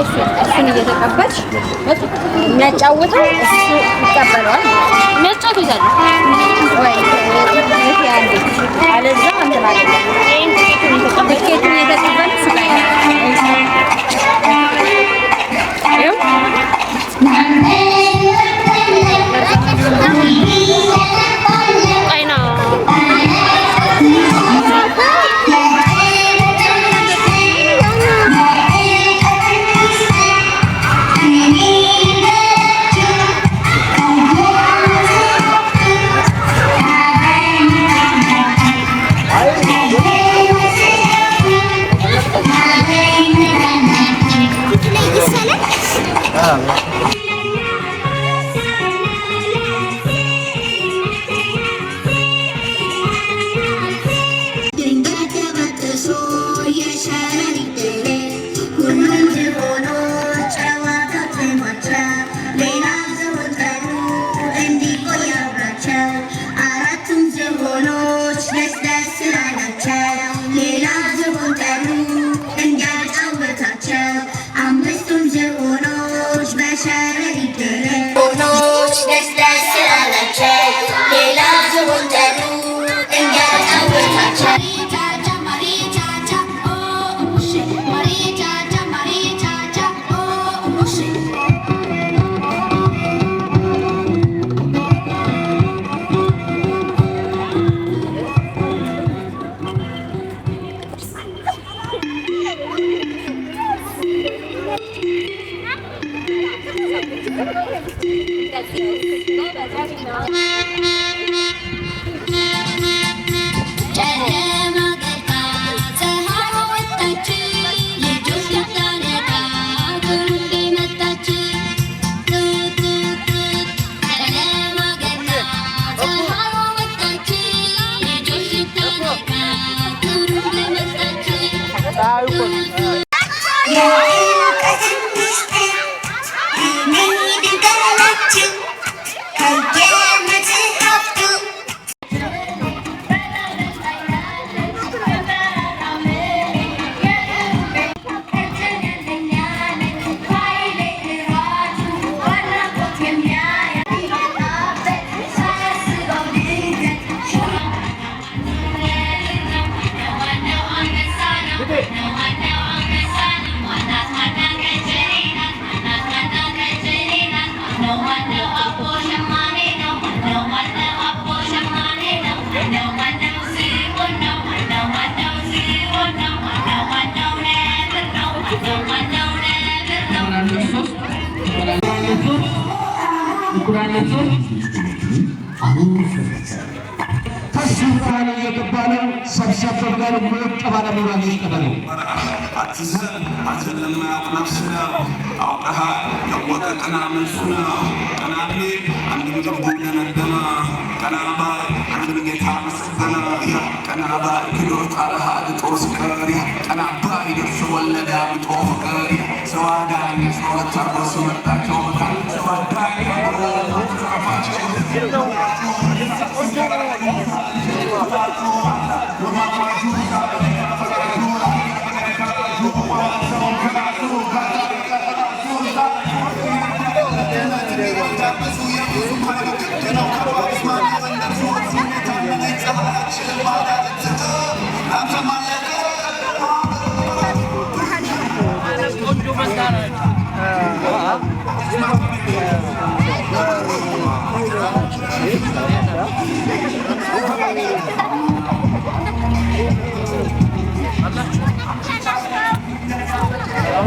እሱን እየተቀበልሽ የሚያጫውተው እሱ ይቀበለዋል። የሚያጫውተው ይዛል። ወይ እህቴ አንዴ አለዛ እንትን አለ። ይሄን ትኬቱን እየተቀበልሽ። ትኬቱን እየተቀበልሽ ይኸው። ጣይና። ድንገት ተበጥሶ የሸረሪት ድር ሁሉም ዝሆኖች ጨዋታ ጥሟቸው ሌላ ዝሆን ጠሩ እንዲቆይ አብሯቸው። አራቱም ዝሆኖች ደስ ደስ ስላላቸው ሌላ ዝሆን ጠሩ እንዲያጫውታቸው። አምስቱም ዝሆኖች በሸረሪት ድር ዝሆኖች ደስ ደስ ስላላቸው ሌላ ዝሆን ጠሩ እንዲያጫውታቸው። ጨለማ ገልጣ ፀሐይ ወጣች፣ ልጆች ልታነቃ ግሩምቤ መጣች። ጨለማ ገልጣ ፀሐይ ወጣች፣ ልጆች ልታነቃ ግሩምቤ መጣች። የእውቀትን ምስጢር እኔ ልንገራችሁ ከየመጽሐፍቱ። ከሱ ብርሃን እየገባ ነው። ሰብሰብ ብለን ሞቅ ባለ ሞራል ይቀበሉ። አትዘን፣ ሐዘን ለማያውቅ ነፍስ ነው። አውቀሃል ያወቀ ቀና መልሱ ነው። ቀና ሚል አንድም ልቡ ደነደነ። ቀና ባይ አንድም ጌታ መሰገነ። ቀና ባይ ክዶ ጣለህ አድጦ ሲቀር፣ ቀና ባይ ደርሶ ወለደ አምጦ ፍቅር። ሰው አዳኝ ሰው ሁለት አርጎ ሲመጣቸው ሰው አዳኝ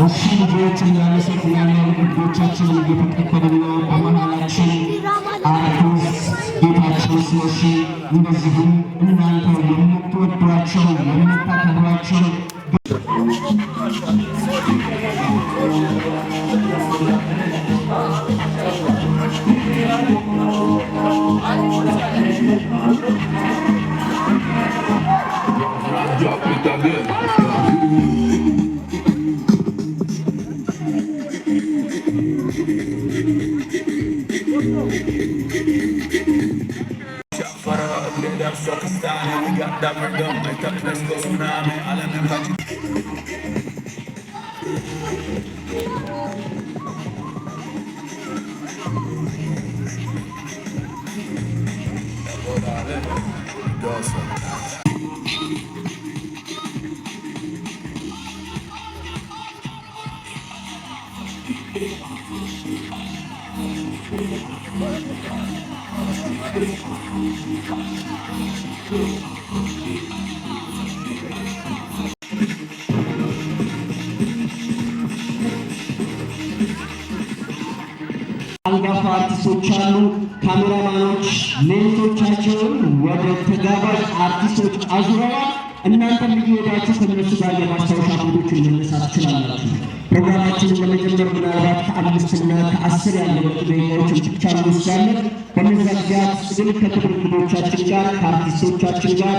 እሺ ልጆች፣ እናመሰግናለን። እንግዶቻችንን እየተቀበልን ነው። በመሃላችን አርቲስት ጌታቸው ስለሺ፣ እንደዚሁም እናንተ የምትወዷቸው የምታከብሯቸው We got that rhythm, like that place goes tsunami. አንጋፋ አርቲስቶች አሉ። ካሜራማኖች ሌንሶቻቸውን ወደ ተጋባዥ አርቲስቶች አዙረዋል። እናንተም እየሄዳችሁ ከእነሱ ጋር የማስታወሻ ፎቶችን መነሳት ትችላላችሁ። ፕሮግራማችንን ለመጀመር ምናልባት ከ5ና ከ10 ያለበቱ ደቂቃዎችን ብቻ እንወስዳለን። በእነዚያ ጊዜያት ግን ከክብር እንግዶቻችን ጋር፣ ከአርቲስቶቻችን ጋር።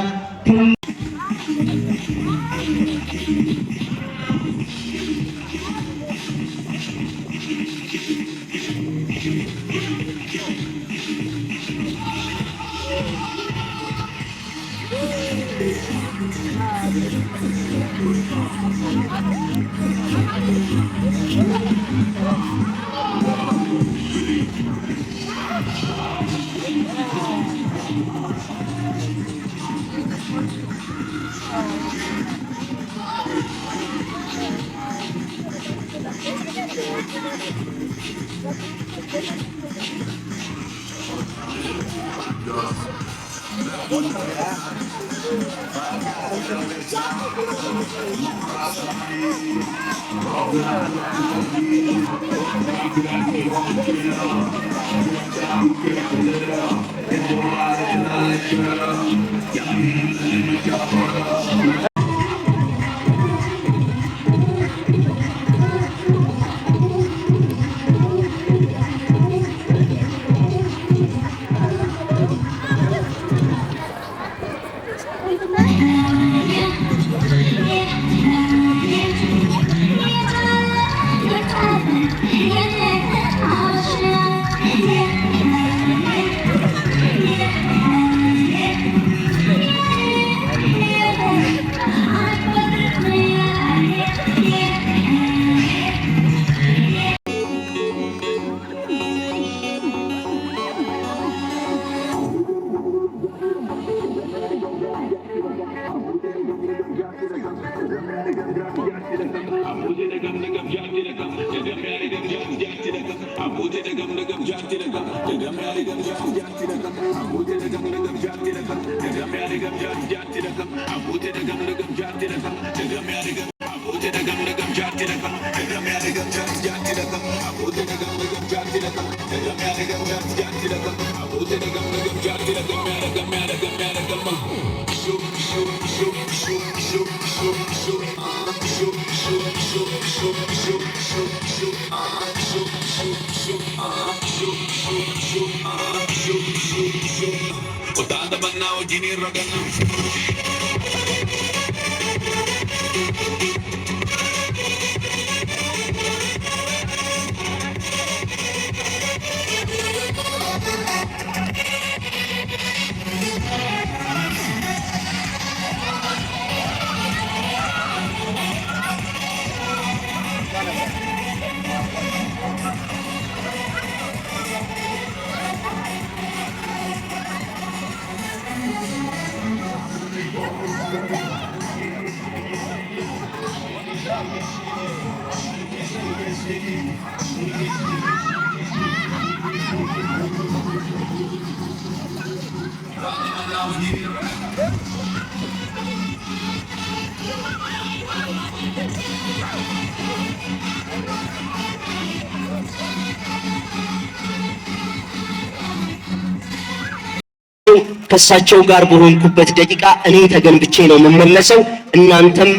ከእሳቸው ጋር በሆንኩበት ደቂቃ እኔ ተገንብቼ ነው የምመለሰው። እናንተም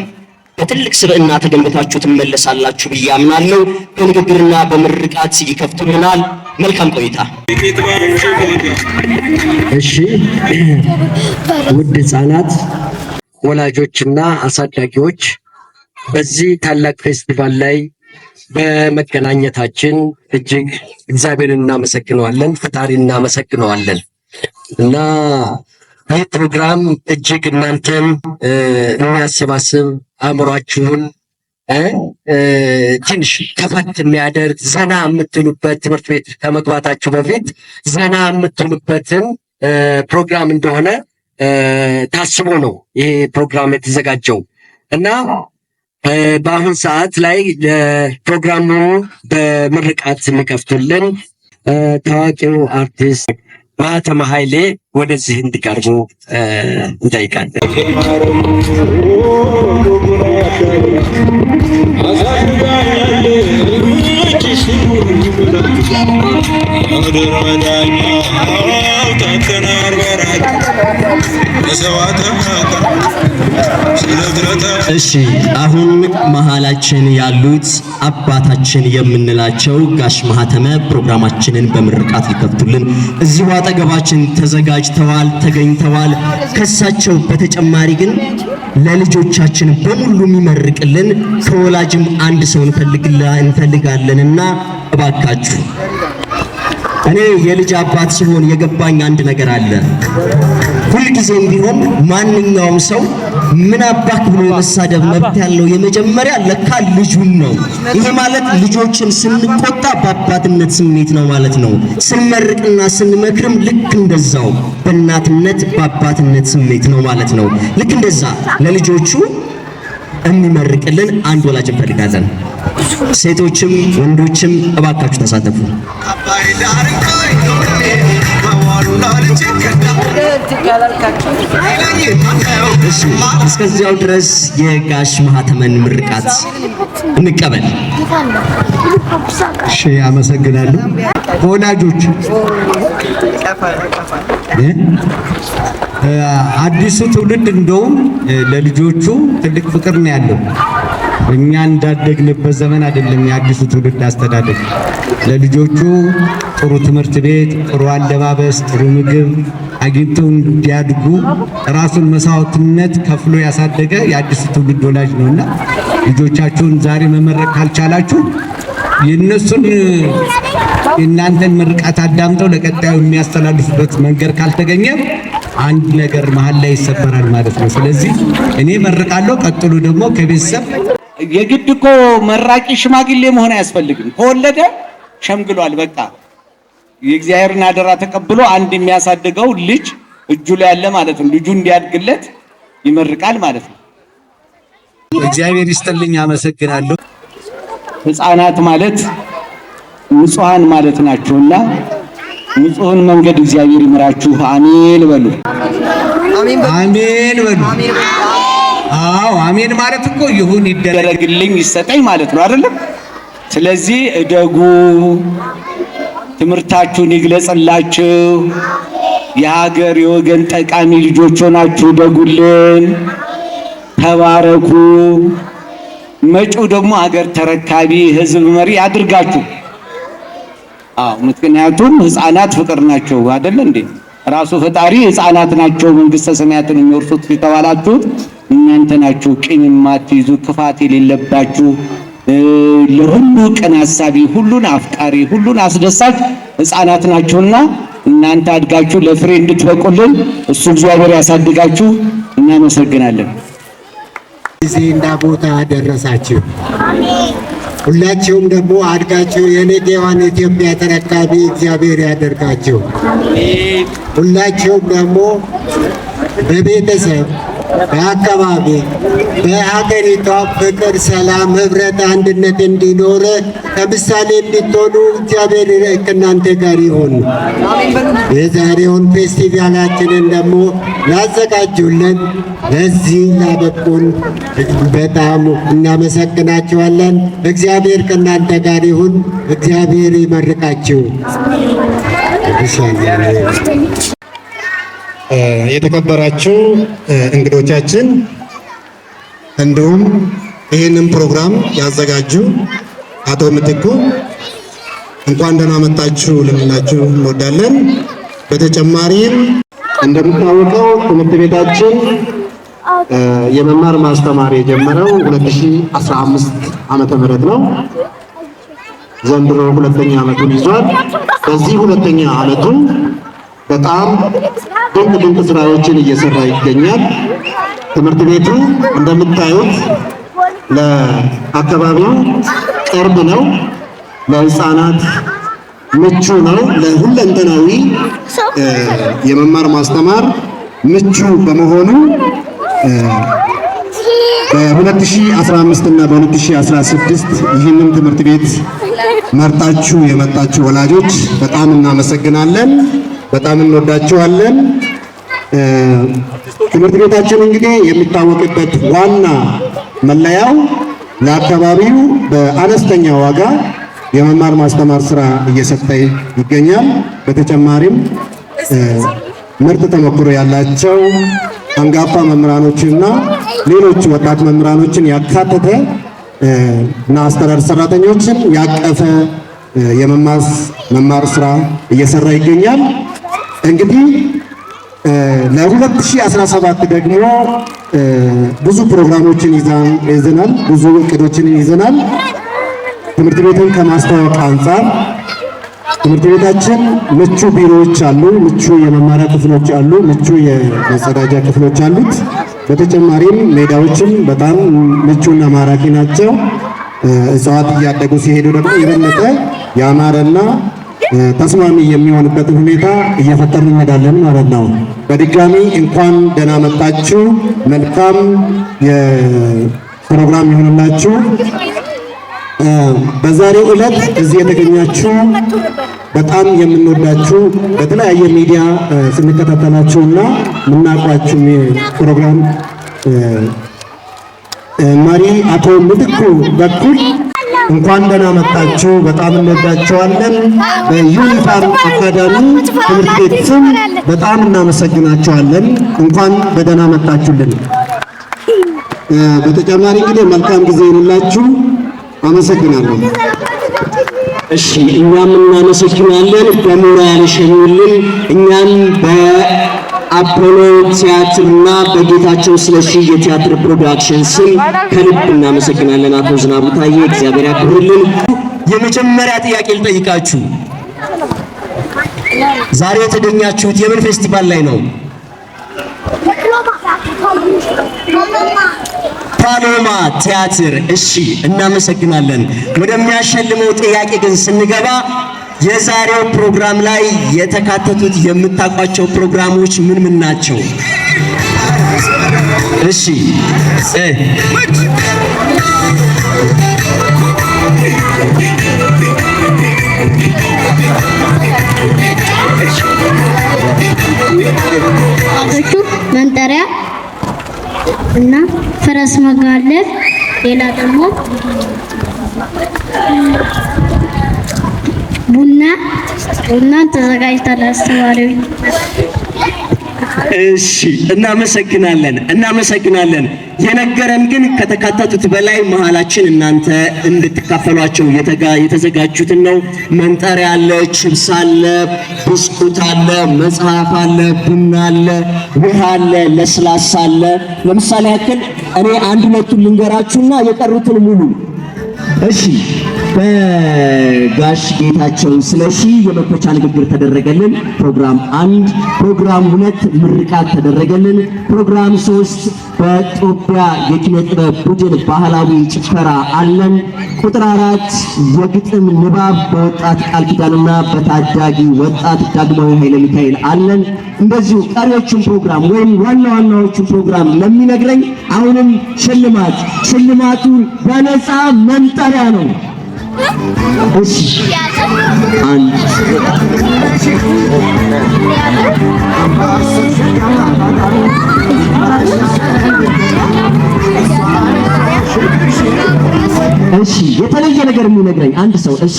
በትልቅ ስብዕና ተገንብታችሁ ትመለሳላችሁ ብዬ አምናለሁ። በንግግርና በምርቃት ይከፍቱልናል። መልካም ቆይታ። እሺ፣ ውድ ህጻናት፣ ወላጆችና አሳዳጊዎች፣ በዚህ ታላቅ ፌስቲቫል ላይ በመገናኘታችን እጅግ እግዚአብሔርን እናመሰግነዋለን፣ ፈጣሪ እናመሰግነዋለን። እና ይህ ፕሮግራም እጅግ እናንተን የሚያሰባስብ፣ አእምሯችሁን ትንሽ ከፈት የሚያደርግ፣ ዘና የምትሉበት፣ ትምህርት ቤት ከመግባታችሁ በፊት ዘና የምትሉበትን ፕሮግራም እንደሆነ ታስቦ ነው ይሄ ፕሮግራም የተዘጋጀው እና በአሁን ሰዓት ላይ ፕሮግራሙ በምርቃት የሚከፍቱልን ታዋቂው አርቲስት ማህተመ ኃይሌ ወደዚህ እንዲቀርቡ እንጠይቃለን። እሺ፣ አሁን መሃላችን ያሉት አባታችን የምንላቸው ጋሽ ማህተመ ፕሮግራማችንን በምርቃት ሊከፍቱልን እዚሁ አጠገባችን ተዘጋጅተዋል፣ ተገኝተዋል። ከሳቸው በተጨማሪ ግን ለልጆቻችን በሙሉ የሚመርቅልን ከወላጅም አንድ ሰው እንፈልጋለንና እባካችሁ። እኔ የልጅ አባት ሲሆን የገባኝ አንድ ነገር አለ። ሁልጊዜም ቢሆን ማንኛውም ሰው ምን አባክ ብሎ የመሳደብ መብት ያለው የመጀመሪያ ለካ ልጁን ነው። ይሄ ማለት ልጆችን ስንቆጣ በአባትነት ስሜት ነው ማለት ነው። ስንመርቅና ስንመክርም ልክ እንደዛው በእናትነት በአባትነት ስሜት ነው ማለት ነው። ልክ እንደዛ ለልጆቹ የሚመርቅልን አንድ ወላጅ እንፈልጋለን። ሴቶችም ወንዶችም እባካችሁ ተሳተፉ። እሺ፣ እስከዚያው ድረስ የጋሽ ማህተመን ምርቃት እንቀበል። እሺ፣ አመሰግናለሁ። ወላጆች፣ አዲሱ ትውልድ እንደውም ለልጆቹ ትልቅ ፍቅር ነው ያለው። እኛ እንዳደግንበት ዘመን አይደለም የአዲሱ ትውልድ አስተዳደግ። ለልጆቹ ጥሩ ትምህርት ቤት፣ ጥሩ አለባበስ፣ ጥሩ ምግብ አግኝተው እንዲያድጉ ራሱን መስዋዕትነት ከፍሎ ያሳደገ የአዲሱ ትውልድ ወላጅ ነውና ልጆቻችሁን ዛሬ መመረቅ ካልቻላችሁ የእነሱን የእናንተን ምርቃት አዳምጠው ለቀጣዩ የሚያስተላልፉበት መንገድ ካልተገኘ አንድ ነገር መሀል ላይ ይሰበራል ማለት ነው። ስለዚህ እኔ መርቃለሁ። ቀጥሎ ደግሞ ከቤተሰብ የግድ እኮ መራቂ ሽማግሌ መሆን አያስፈልግም። ከወለደ ሸምግሏል። በቃ የእግዚአብሔርን አደራ ተቀብሎ አንድ የሚያሳድገው ልጅ እጁ ላይ ያለ ማለት ነው። ልጁ እንዲያድግለት ይመርቃል ማለት ነው። እግዚአብሔር ይስጥልኝ። አመሰግናለሁ። ሕፃናት ማለት ንጹሐን ማለት ናቸውና ንጹህን መንገድ እግዚአብሔር ይምራችሁ። አሜን በሉ። አሜን በሉ። አዎ፣ አሜን ማለት እኮ ይሁን ይደረግልኝ ይሰጠኝ ማለት ነው አይደለም? ስለዚህ እደጉ፣ ትምህርታችሁን ይግለጽላችሁ፣ የሀገር የወገን ጠቃሚ ልጆች ሆናችሁ እደጉልን፣ ተባረኩ። መጪው ደግሞ ሀገር ተረካቢ ህዝብ መሪ አድርጋችሁ። አዎ፣ ምክንያቱም ህፃናት ፍቅር ናቸው አይደል እንዴ? ራሱ ፈጣሪ ህፃናት ናቸው መንግስተ ሰማያትን የሚወርሱት የተባላችሁት እናንተ ናችሁ። ቂም የማትይዙ፣ ክፋት የሌለባችሁ፣ ለሁሉ ቅን አሳቢ፣ ሁሉን አፍቃሪ፣ ሁሉን አስደሳች ህፃናት ናችሁና እናንተ አድጋችሁ ለፍሬ እንድትበቁልን እሱ እግዚአብሔር ያሳድጋችሁ። እናመሰግናለን። ጊዜና ቦታ ደረሳችሁ። ሁላችሁም ደግሞ አድጋችሁ የነገዋን ኢትዮጵያ ተረካቢ እግዚአብሔር ያደርጋችሁ። ሁላችሁም ደግሞ በቤተሰብ፣ በአካባቢ፣ በሀገሪቷ ፍቅር፣ ሰላም፣ ህብረት፣ አንድነት እንዲኖር ከምሳሌ እንድትሆኑ እግዚአብሔር ከእናንተ ጋር ይሁን። የዛሬውን ፌስቲቫላችንን ደግሞ ላዘጋጁልን፣ ለዚህ ላበቁን በጣም እናመሰግናችኋለን። እግዚአብሔር ከእናንተ ጋር ይሁን። እግዚአብሔር ይመርቃችሁ። የተከበራችሁ እንግዶቻችን፣ እንዲሁም ይህንን ፕሮግራም ያዘጋጁ አቶ ምትኩ፣ እንኳን ደህና መጣችሁ ልንላችሁ እንወዳለን። በተጨማሪም እንደሚታወቀው ትምህርት ቤታችን የመማር ማስተማር የጀመረው 2015 ዓመተ ምህረት ነው። ዘንድሮ ሁለተኛ ዓመቱን ይዟል። በዚህ ሁለተኛ ዓመቱ በጣም ድንቅ ድንቅ ስራዎችን እየሰራ ይገኛል። ትምህርት ቤቱ እንደምታዩት ለአካባቢው ቅርብ ነው። ለህፃናት ምቹ ነው። ለሁለንተናዊ የመማር ማስተማር ምቹ በመሆኑ በ2015 እና በ2016 ይህንን ትምህርት ቤት መርጣችሁ የመጣችሁ ወላጆች በጣም እናመሰግናለን። በጣም እንወዳችኋለን። ትምህርት ቤታችን እንግዲህ የሚታወቅበት ዋና መለያው ለአካባቢው በአነስተኛ ዋጋ የመማር ማስተማር ስራ እየሰጠ ይገኛል። በተጨማሪም ምርጥ ተሞክሮ ያላቸው አንጋፋ መምህራኖችና ሌሎች ወጣት መምህራኖችን ያካተተ እና አስተዳደር ሰራተኞችን ያቀፈ የመማር ስራ እየሰራ ይገኛል። እንግዲህ ለ2017 ደግሞ ብዙ ፕሮግራሞችን ይዘናል፣ ብዙ እቅዶችን ይዘናል። ትምህርት ቤቱን ከማስተዋወቅ አንጻር ትምህርት ቤታችን ምቹ ቢሮዎች አሉ፣ ምቹ የመማሪያ ክፍሎች አሉ፣ ምቹ የመጸዳጃ ክፍሎች አሉት። በተጨማሪም ሜዳዎችም በጣም ምቹና ማራኪ ናቸው። እጽዋት እያደጉ ሲሄዱ ደግሞ የበለጠ ያማረና ተስማሚ የሚሆንበትን ሁኔታ እየፈጠርን እንሄዳለን ማለት ነው። በድጋሚ እንኳን ደህና መጣችሁ። መልካም የፕሮግራም ይሁንላችሁ። በዛሬው ዕለት እዚህ የተገኛችሁ በጣም የምንወዳችሁ፣ በተለያየ ሚዲያ ስንከታተላችሁና የምናውቋችሁ ፕሮግራም መሪ አቶ ምትኩ በኩል እንኳን ደህና መጣችሁ። በጣም እንወዳችኋለን። በዩኒፋርም አካዳሚ ትምህርት ቤት ስም በጣም እናመሰግናችኋለን። እንኳን በደህና መጣችሁልን። በተጨማሪ እንግዲህ መልካም ጊዜ ይሁንላችሁ። አመሰግናለሁ። እሺ፣ እኛም እናመሰግናለን። በሞራል ሸኙልን። እኛም በአፖሎ ቲያትርና በጌታቸው ስለሺ የቲያትር ፕሮዳክሽን ስም ከልብ እናመሰግናለን። አቶ ዝናቡ ታዬ እግዚአብሔር ያክብርልን። የመጀመሪያ ጥያቄ ልጠይቃችሁ። ዛሬ የተገኛችሁት የምን ፌስቲቫል ላይ ነው? ፓሎማ ቲያትር። እሺ፣ እናመሰግናለን። ወደሚያሸልመው ጥያቄ ግን ስንገባ የዛሬው ፕሮግራም ላይ የተካተቱት የምታውቋቸው ፕሮግራሞች ምን ምን ናቸው? እሺ፣ መንጠሪያ እና ፈረስ መጋለብ፣ ሌላ ደግሞ ቡና ተዘጋጅቷል። አስተማሪዎች እሺ፣ እናመሰግናለን፣ እናመሰግናለን። የነገረን ግን ከተካተቱት በላይ መሀላችን እናንተ እንድትካፈሏቸው የተዘጋጁትን ነው። መንጠሪያ አለ፣ ችብስ አለ፣ ብስኩት አለ፣ መጽሐፍ አለ፣ ቡና አለ፣ ውሃ አለ፣ ለስላሳ አለ። ለምሳሌ ያክል እኔ አንድ ሁለቱን ልንገራችሁና የቀሩትን ሙሉ። እሺ፣ በጋሽ ጌታቸው ስለሺ የመክፈቻ ንግግር ተደረገልን። ፕሮግራም 1፣ ፕሮግራም 2 ምርቃት ተደረገልን። ፕሮግራም 3 በጦቢያ የኪነ ጥበብ ቡድን ባህላዊ ጭፈራ አለን። ቁጥር 4 የግጥም ንባብ በወጣት ቃል ኪዳንና በታዳጊ ወጣት ዳግማዊ ኃይለ ሚካኤል አለን። እንደዚሁ ቀሪዎቹን ፕሮግራም ወይም ዋና ዋናዎቹን ፕሮግራም ለሚነግረኝ አሁንም ሽልማት፣ ሽልማቱ በነፃ መንጠሪያ ነው። እሺ፣ አንድ፣ እሺ፣ የተለየ ነገር የሚነግረኝ አንድ ሰው። እሺ፣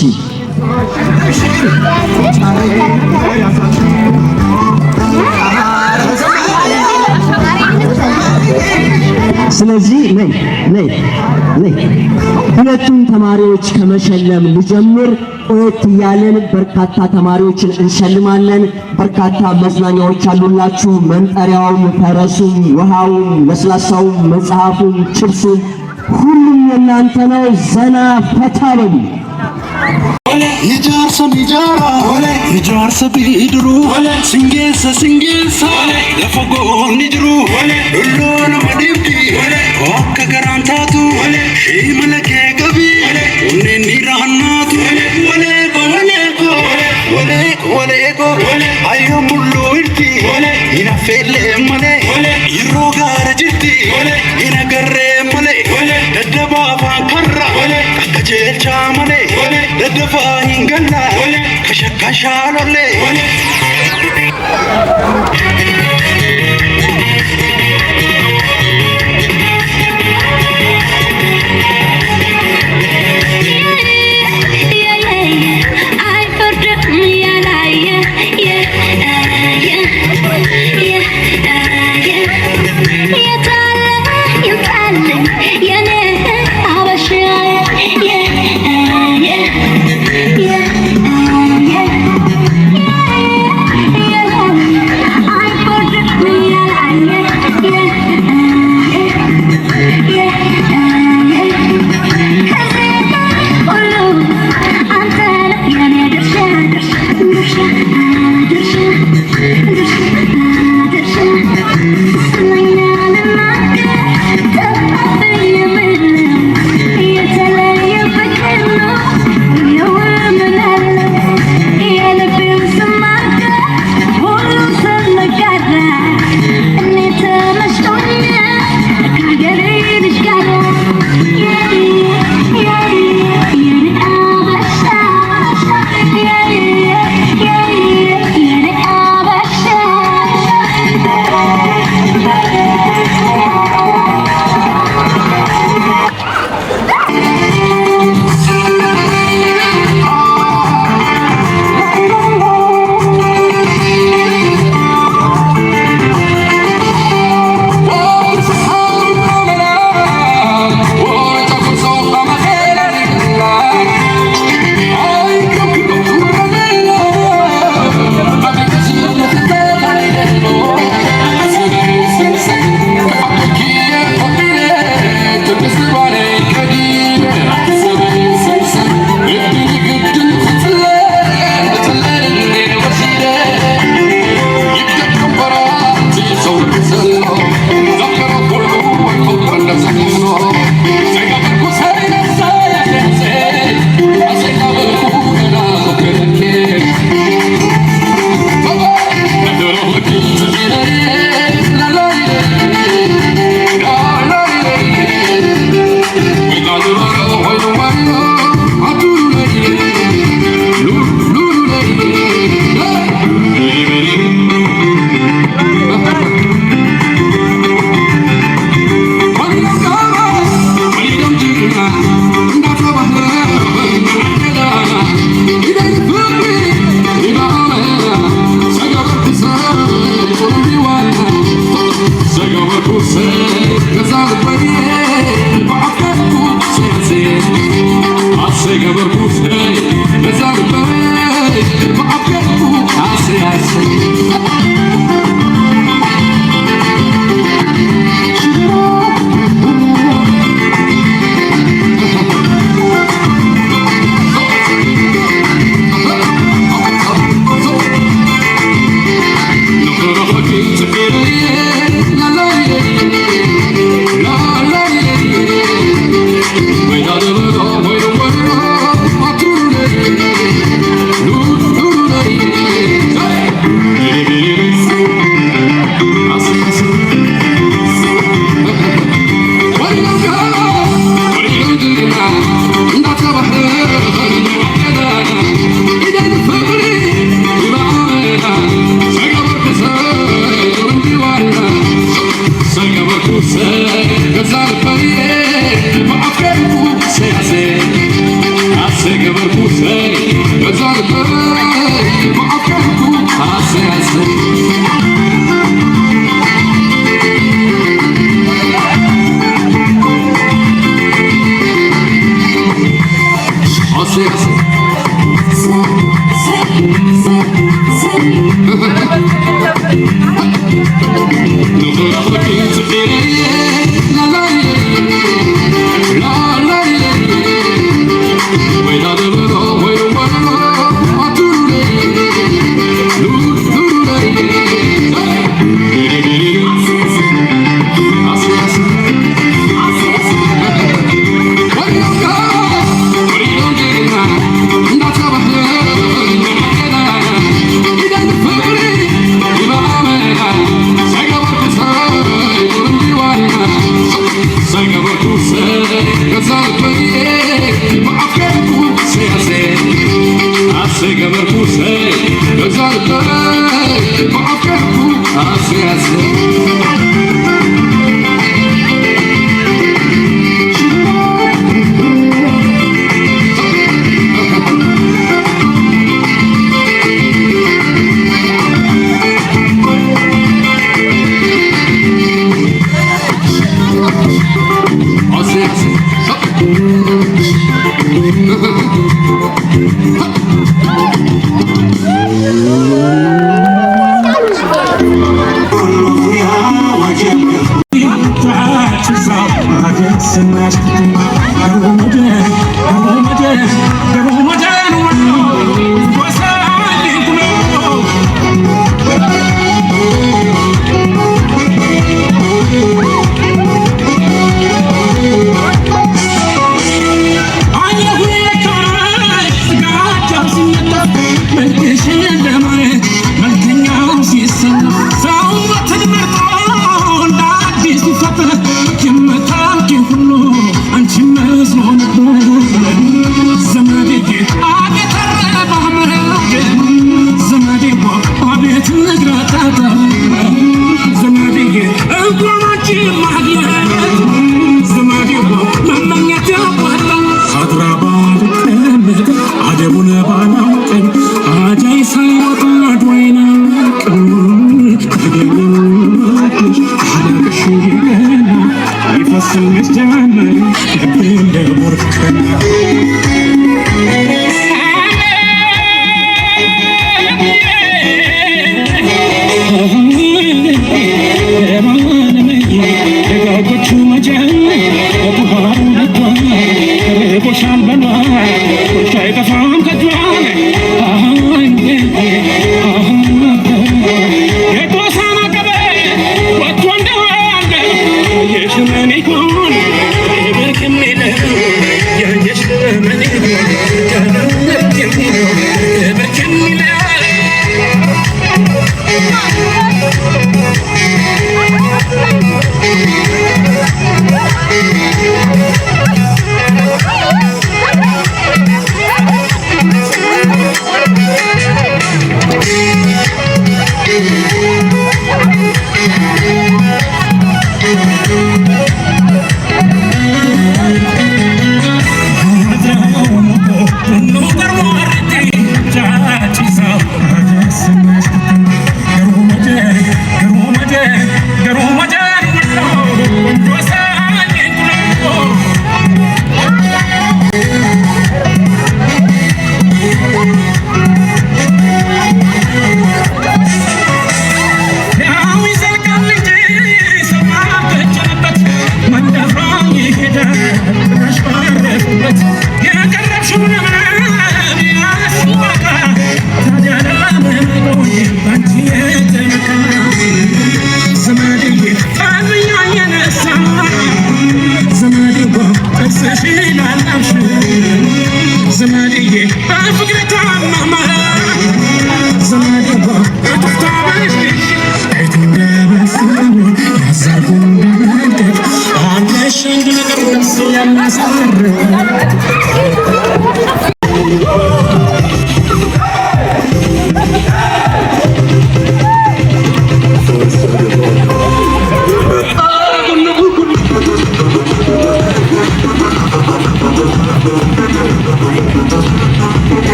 ስለዚህ ነይ ነይ ነይ፣ ሁለቱን ተማሪዎች ከመሸለም ልጀምር። ቆየት እያልን በርካታ ተማሪዎችን እንሸልማለን። በርካታ መዝናኛዎች አሉላችሁ። መንጠሪያውም፣ ፈረሱም፣ ውሃውም፣ ለስላሳውም፣ መጽሐፉም፣ ችብሱም ሁሉም የእናንተ ነው። ዘና ፈታ በሉ። Ijaarsa ijaara, ijaarsa bidiruu, singeessa singeessa, lafa goonni jiru, lolloonuma dhibdi, akka garaan taatu, shimala kee qabi, onneen dhiira hannaatu, waleeko waleeko, waleeko waleeko, hayyoo mulluu irti, hin. Affeellee malee yeroo gaara jirti hin agarree malee daddabaa afaan karra akka jeelchaa malee daddafaa hin galla kashakkashaa lollee. አይፈርድም ያላየ። የታለ ይምጣልኝ የኔ አበሻ።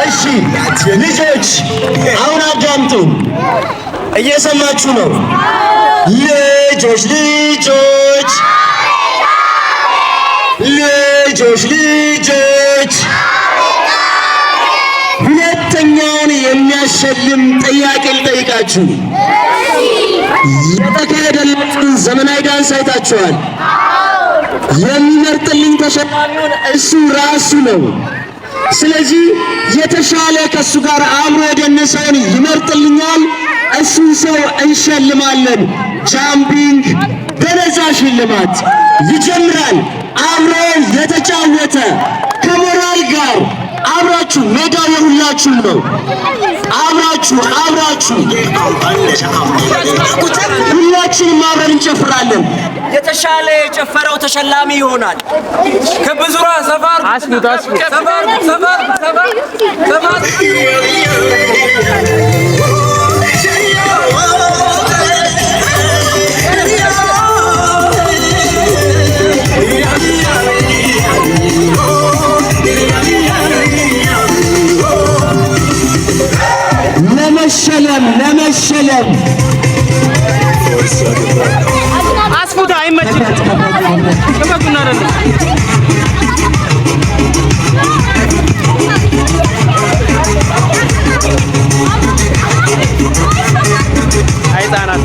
እሺ ልጆች አሁን አዳምጡ፣ እየሰማችሁ ነው። ልጆች ልጆች ልጆች ልጆች ሁለተኛውን የሚያሸልም ጥያቄ ልጠይቃችሁ። የተካሄደላችሁን ዘመናዊ ዳንስ አይታችኋል። የሚመርጥልኝ ተሸላሚውን እሱ ራሱ ነው። ስለዚህ የተሻለ ከእሱ ጋር አብሮ የደነሰውን ይመርጥልኛል። እሱን ሰው እንሸልማለን። Jumping በነፃ ሽልማት ይጀምራል። አብሮ የተጫወተ ከሞራል ጋር አብራችሁ፣ ሜዳው የሁላችሁም ነው። አብራችሁ አብራችሁ ሁላችንም አብረን እንጨፍራለን። የተሻለ የጨፈረው ተሸላሚ ይሆናል። ክብ ዙራ ሰፋር ሰፋር ሰፋር ሰፋር ሰፋር። ለመሸለም ለመሸለም አስፉት፣ አይመችም። ክፈቱና አይደለም። አይ ህጻናት።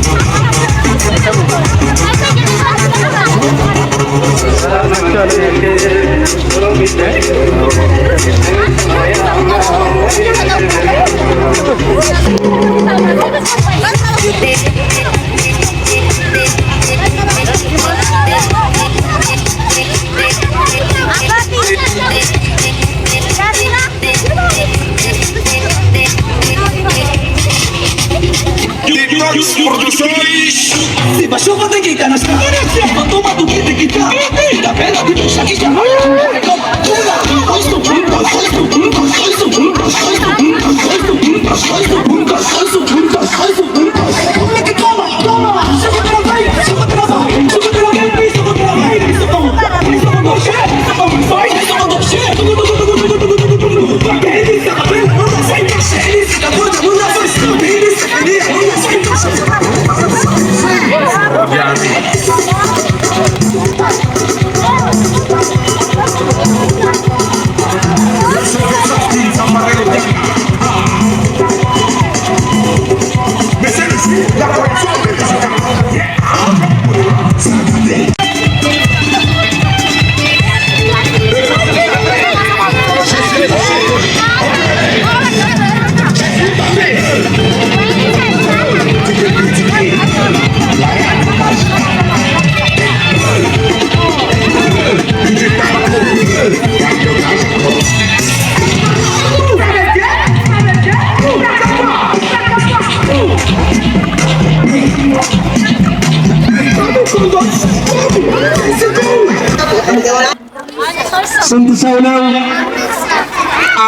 ስንት ሰው ነው?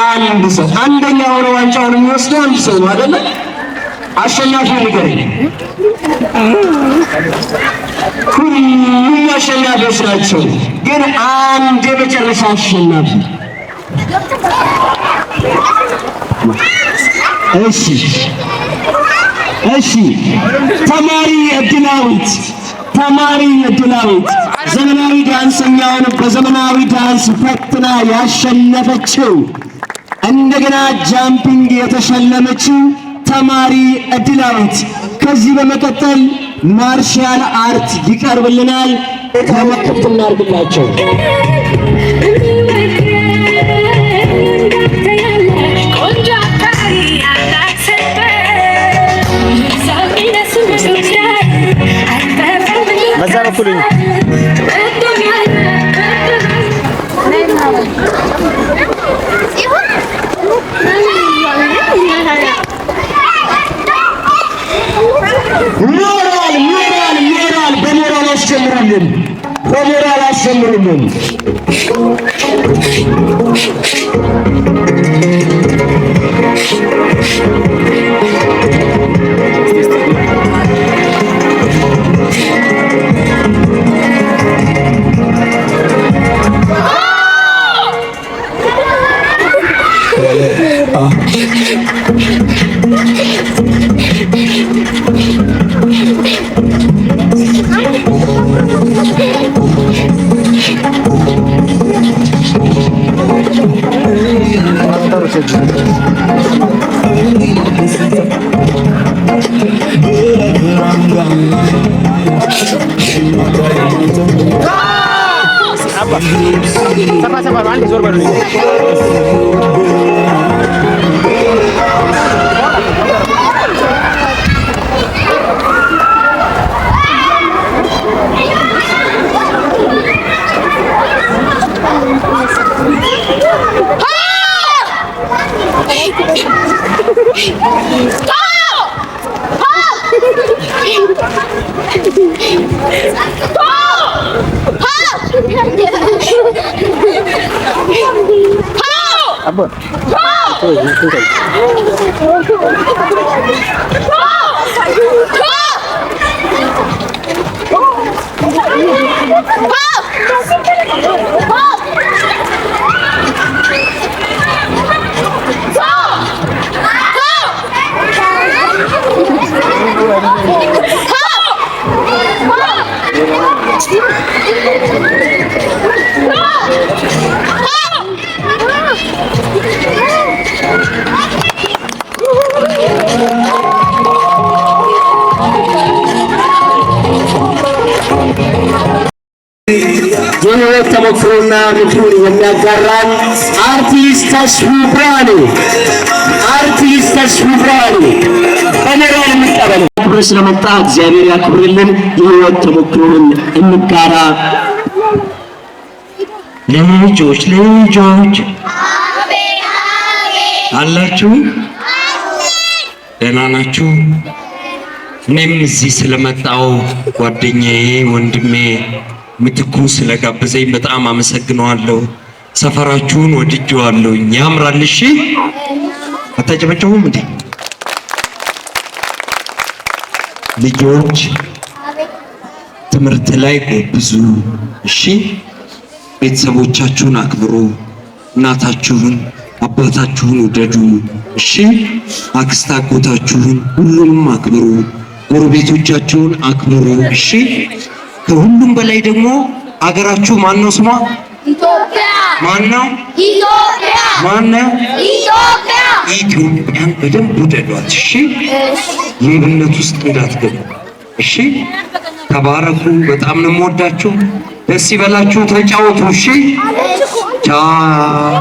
አንድ ሰው። አንደኛ ሆኖ ዋንጫውን የሚወስደው አንድ ሰው ነው አይደለ? አሸናፊው ንገረኝ። ሁሉም አሸናፊዎች ናቸው፣ ግን አንድ የመጨረሻ አሸናፊ። እሺ እሺ፣ ተማሪ እድላዊት፣ ተማሪ እድላዊት ዘመናዊ ዳንሰኛውን በዘመናዊ ዳንስ ፈትና ያሸነፈችው፣ እንደገና jumping የተሸለመችው ተማሪ እድላዊት። ከዚህ በመቀጠል martial art ይቀርብልናል። ክፍት እናድርግላቸው። በዛ በኩል። ሞራል ሞራል ሞራል፣ በሞራል አስጀምሩልን፣ በሞራል አስጀምሩልን። ሰፋ ሰፋ አንድ ዞር በሉ። የህይወት ተሞክሮና ምክሩን የሚያጋራን አርቲስት ተስፉ ብርሃኑ፣ አርቲስት ተስፉ ብርሃኑ በሞራል እንቀበል። ክብር ስለመጣ እግዚአብሔር ያክብርልን። የህይወት ተሞክሮን እንጋራ። ልጆች ልጆች አላችሁ? ደህና ናችሁ? እኔም እዚህ ስለመጣው ጓደኛዬ ወንድሜ ምትኩ ስለጋበዘኝ በጣም አመሰግነዋለሁ። ሰፈራችሁን ወድጄዋለሁ። ያምራል። እሺ፣ አታጨበጭቡም እንዴ? ልጆች ትምህርት ላይ ጎብዙ። እሺ፣ ቤተሰቦቻችሁን አክብሩ። እናታችሁን አባታችሁን ውደዱ። እሺ፣ አክስት አጎታችሁን ሁሉንም አክብሩ። ጎረቤቶቻችሁን አክብሩ። እሺ፣ ከሁሉም በላይ ደግሞ አገራችሁ ማን ነው ስሟ? ኢትዮጵያ። ማን ነው? ኢትዮጵያ። ማን ነው? ኢትዮጵያ። ኢትዮጵያን በደንብ ውደዷት። እሺ፣ ሌብነት ውስጥ እንዳትገቡ። እሺ፣ ተባረኩ። በጣም ነው የምወዳችሁ። ደስ ይበላችሁ፣ ተጫወቱ። እሺ፣ ቻው።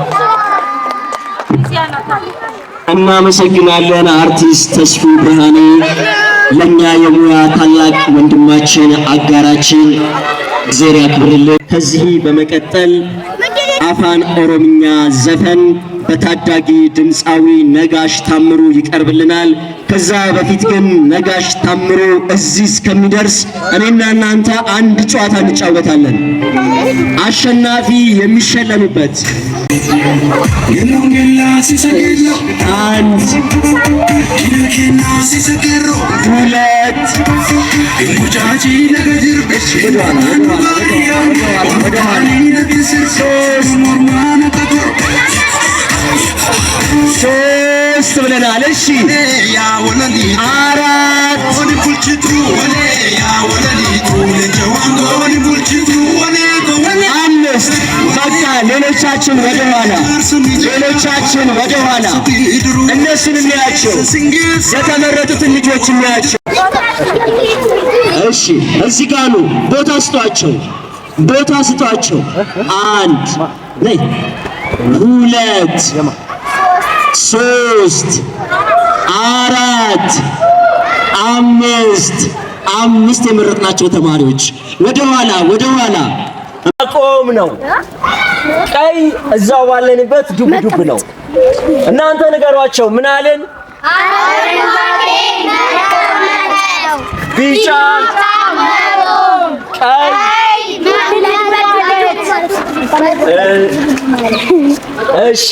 እናመሰግናለን አርቲስት ተስፉ ብርሃኔ፣ ለኛ የሙያ ታላቅ ወንድማችን አጋራችን፣ እግዚአብሔር ያክብርልን። ከዚህ በመቀጠል አፋን ኦሮምኛ ዘፈን በታዳጊ ድምፃዊ ነጋሽ ታምሩ ይቀርብልናል። ከዛ በፊት ግን ነጋሽ ታምሩ እዚህ እስከሚደርስ እኔና እናንተ አንድ ጨዋታ እንጫወታለን። አሸናፊ የሚሸለምበት አንድ፣ ሁለት፣ ሶስት ብለናል። እሺ፣ አራት፣ አምስት። በቃ ሌሎቻችን ወደ ኋላ፣ ሌሎቻችን ወደ ኋላ። እነሱን እንያቸው፣ የተመረጡትን ልጆች እንያቸው። እሺ፣ እዚህ ጋር ነው። ቦታ ስጧቸው፣ ቦታ ስጧቸው። አንድ ነይ፣ ሁለት፣ ሶስት፣ አራት፣ አምስት። አምስት የመረጥናቸው ተማሪዎች ወደ ኋላ፣ ወደ ኋላ። ቆም ነው። ቀይ እዛው ባለንበት ዱብ ዱብ ነው። እናንተ ንገሯቸው። ምን አልን? ቢጫ፣ ቀይ። እሺ፣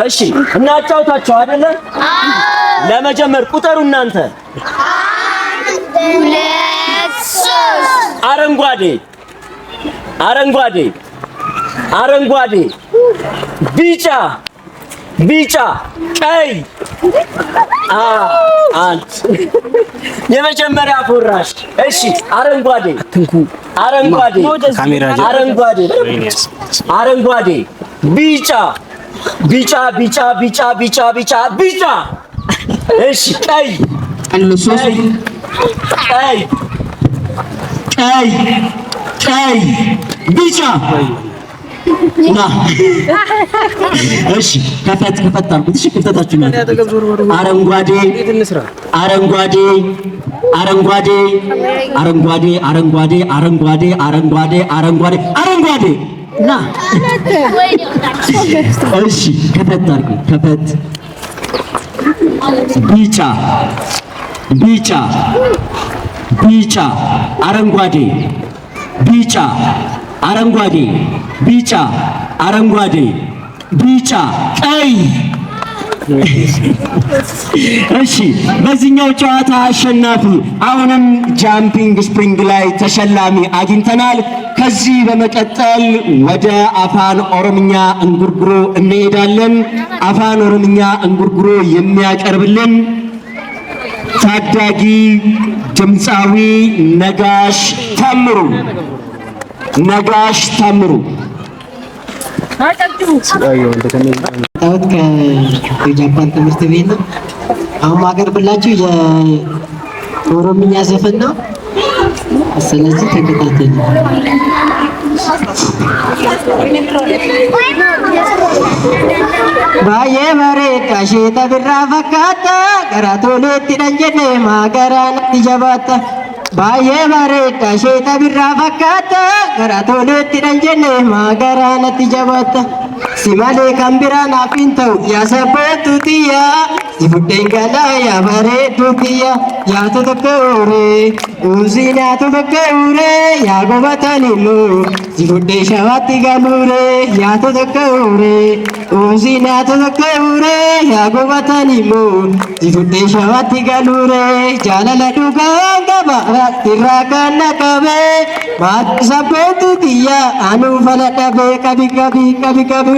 እሺ፣ እናጫውታቸው አይደለ? ለመጀመር ቁጠሩ እናንተ። ሁለት፣ ሶስት። አረንጓዴ፣ አረንጓዴ፣ አረንጓዴ፣ ቢጫ፣ ቢጫ፣ ቀይ። አንድ የመጀመሪያ ፎራሽ። እሺ፣ አረንጓዴ፣ አረንጓዴ፣ አረንጓዴ፣ አረንጓዴ፣ ቢጫ፣ ቢጫ፣ ቢጫ፣ ቢጫ፣ ቢጫ፣ ቢጫ፣ ቢጫ። እሺ፣ ቀይ፣ ቀይ፣ ቀይ፣ ቀይ፣ ቢጫ ና። እሺ፣ ከፈት ከፈት አልኩት። እሺ፣ ክፍተታችሁ ነው። አረንጓዴ፣ አረንጓዴ፣ አረንጓዴ፣ አረንጓዴ፣ አረንጓዴ፣ አረንጓዴ፣ አረንጓዴ፣ አረንጓዴ፣ አረንጓዴ ና። እሺ፣ ከፈት አድርጉ። ከፈት። ቢጫ፣ ቢጫ፣ ቢጫ፣ አረንጓዴ፣ ቢጫ፣ አረንጓዴ፣ ቢጫ፣ አረንጓዴ፣ ቢጫ፣ ቀይ። እሺ፣ በዚህኛው ጨዋታ አሸናፊ አሁንም jumping spring ላይ ተሸላሚ አግኝተናል። ከዚህ በመቀጠል ወደ አፋን ኦሮምኛ እንጉርጉሮ እንሄዳለን። አፋን ኦሮምኛ እንጉርጉሮ የሚያቀርብልን ታዳጊ ድምፃዊ ነጋሽ ታምሩ፣ ነጋሽ ታምሩ። የመጣሁት ከጃፓን ትምህርት ቤት ነው። አሁን ማቀርብላችሁ የኦሮምኛ ዘፈን ነው። ስለዚህ ተከታተሉ። Baay'ee bareeda asheeta birraa fakkaata, gara toleetti dhan jennee maa garaa natti jabaatta. Baay'ee bareeda asheeta birraa fakkaata, gara toleetti dhan jennee maa garaa natti jabaatta. Si malee kan biraa naaf hin ta'u, yaa sabboontuu xiyyaa, si fudheen galaa, yaa bareedduu xiyyaa. Yaatu tokko uree uusii naatu tokko uree, yaa gobatan immoo si fudhee shawaatti galuuree. Yaatu tokko uree uusii naatu tokko uree, yaa gobatan immoo si fudhee shawaatti galuuree. Jaalala dhugaan qaba irraa kan na qabee, maatu sabboontuu xiyyaa anuu fala dhabee. Qabi, qabi, qabi, qabi,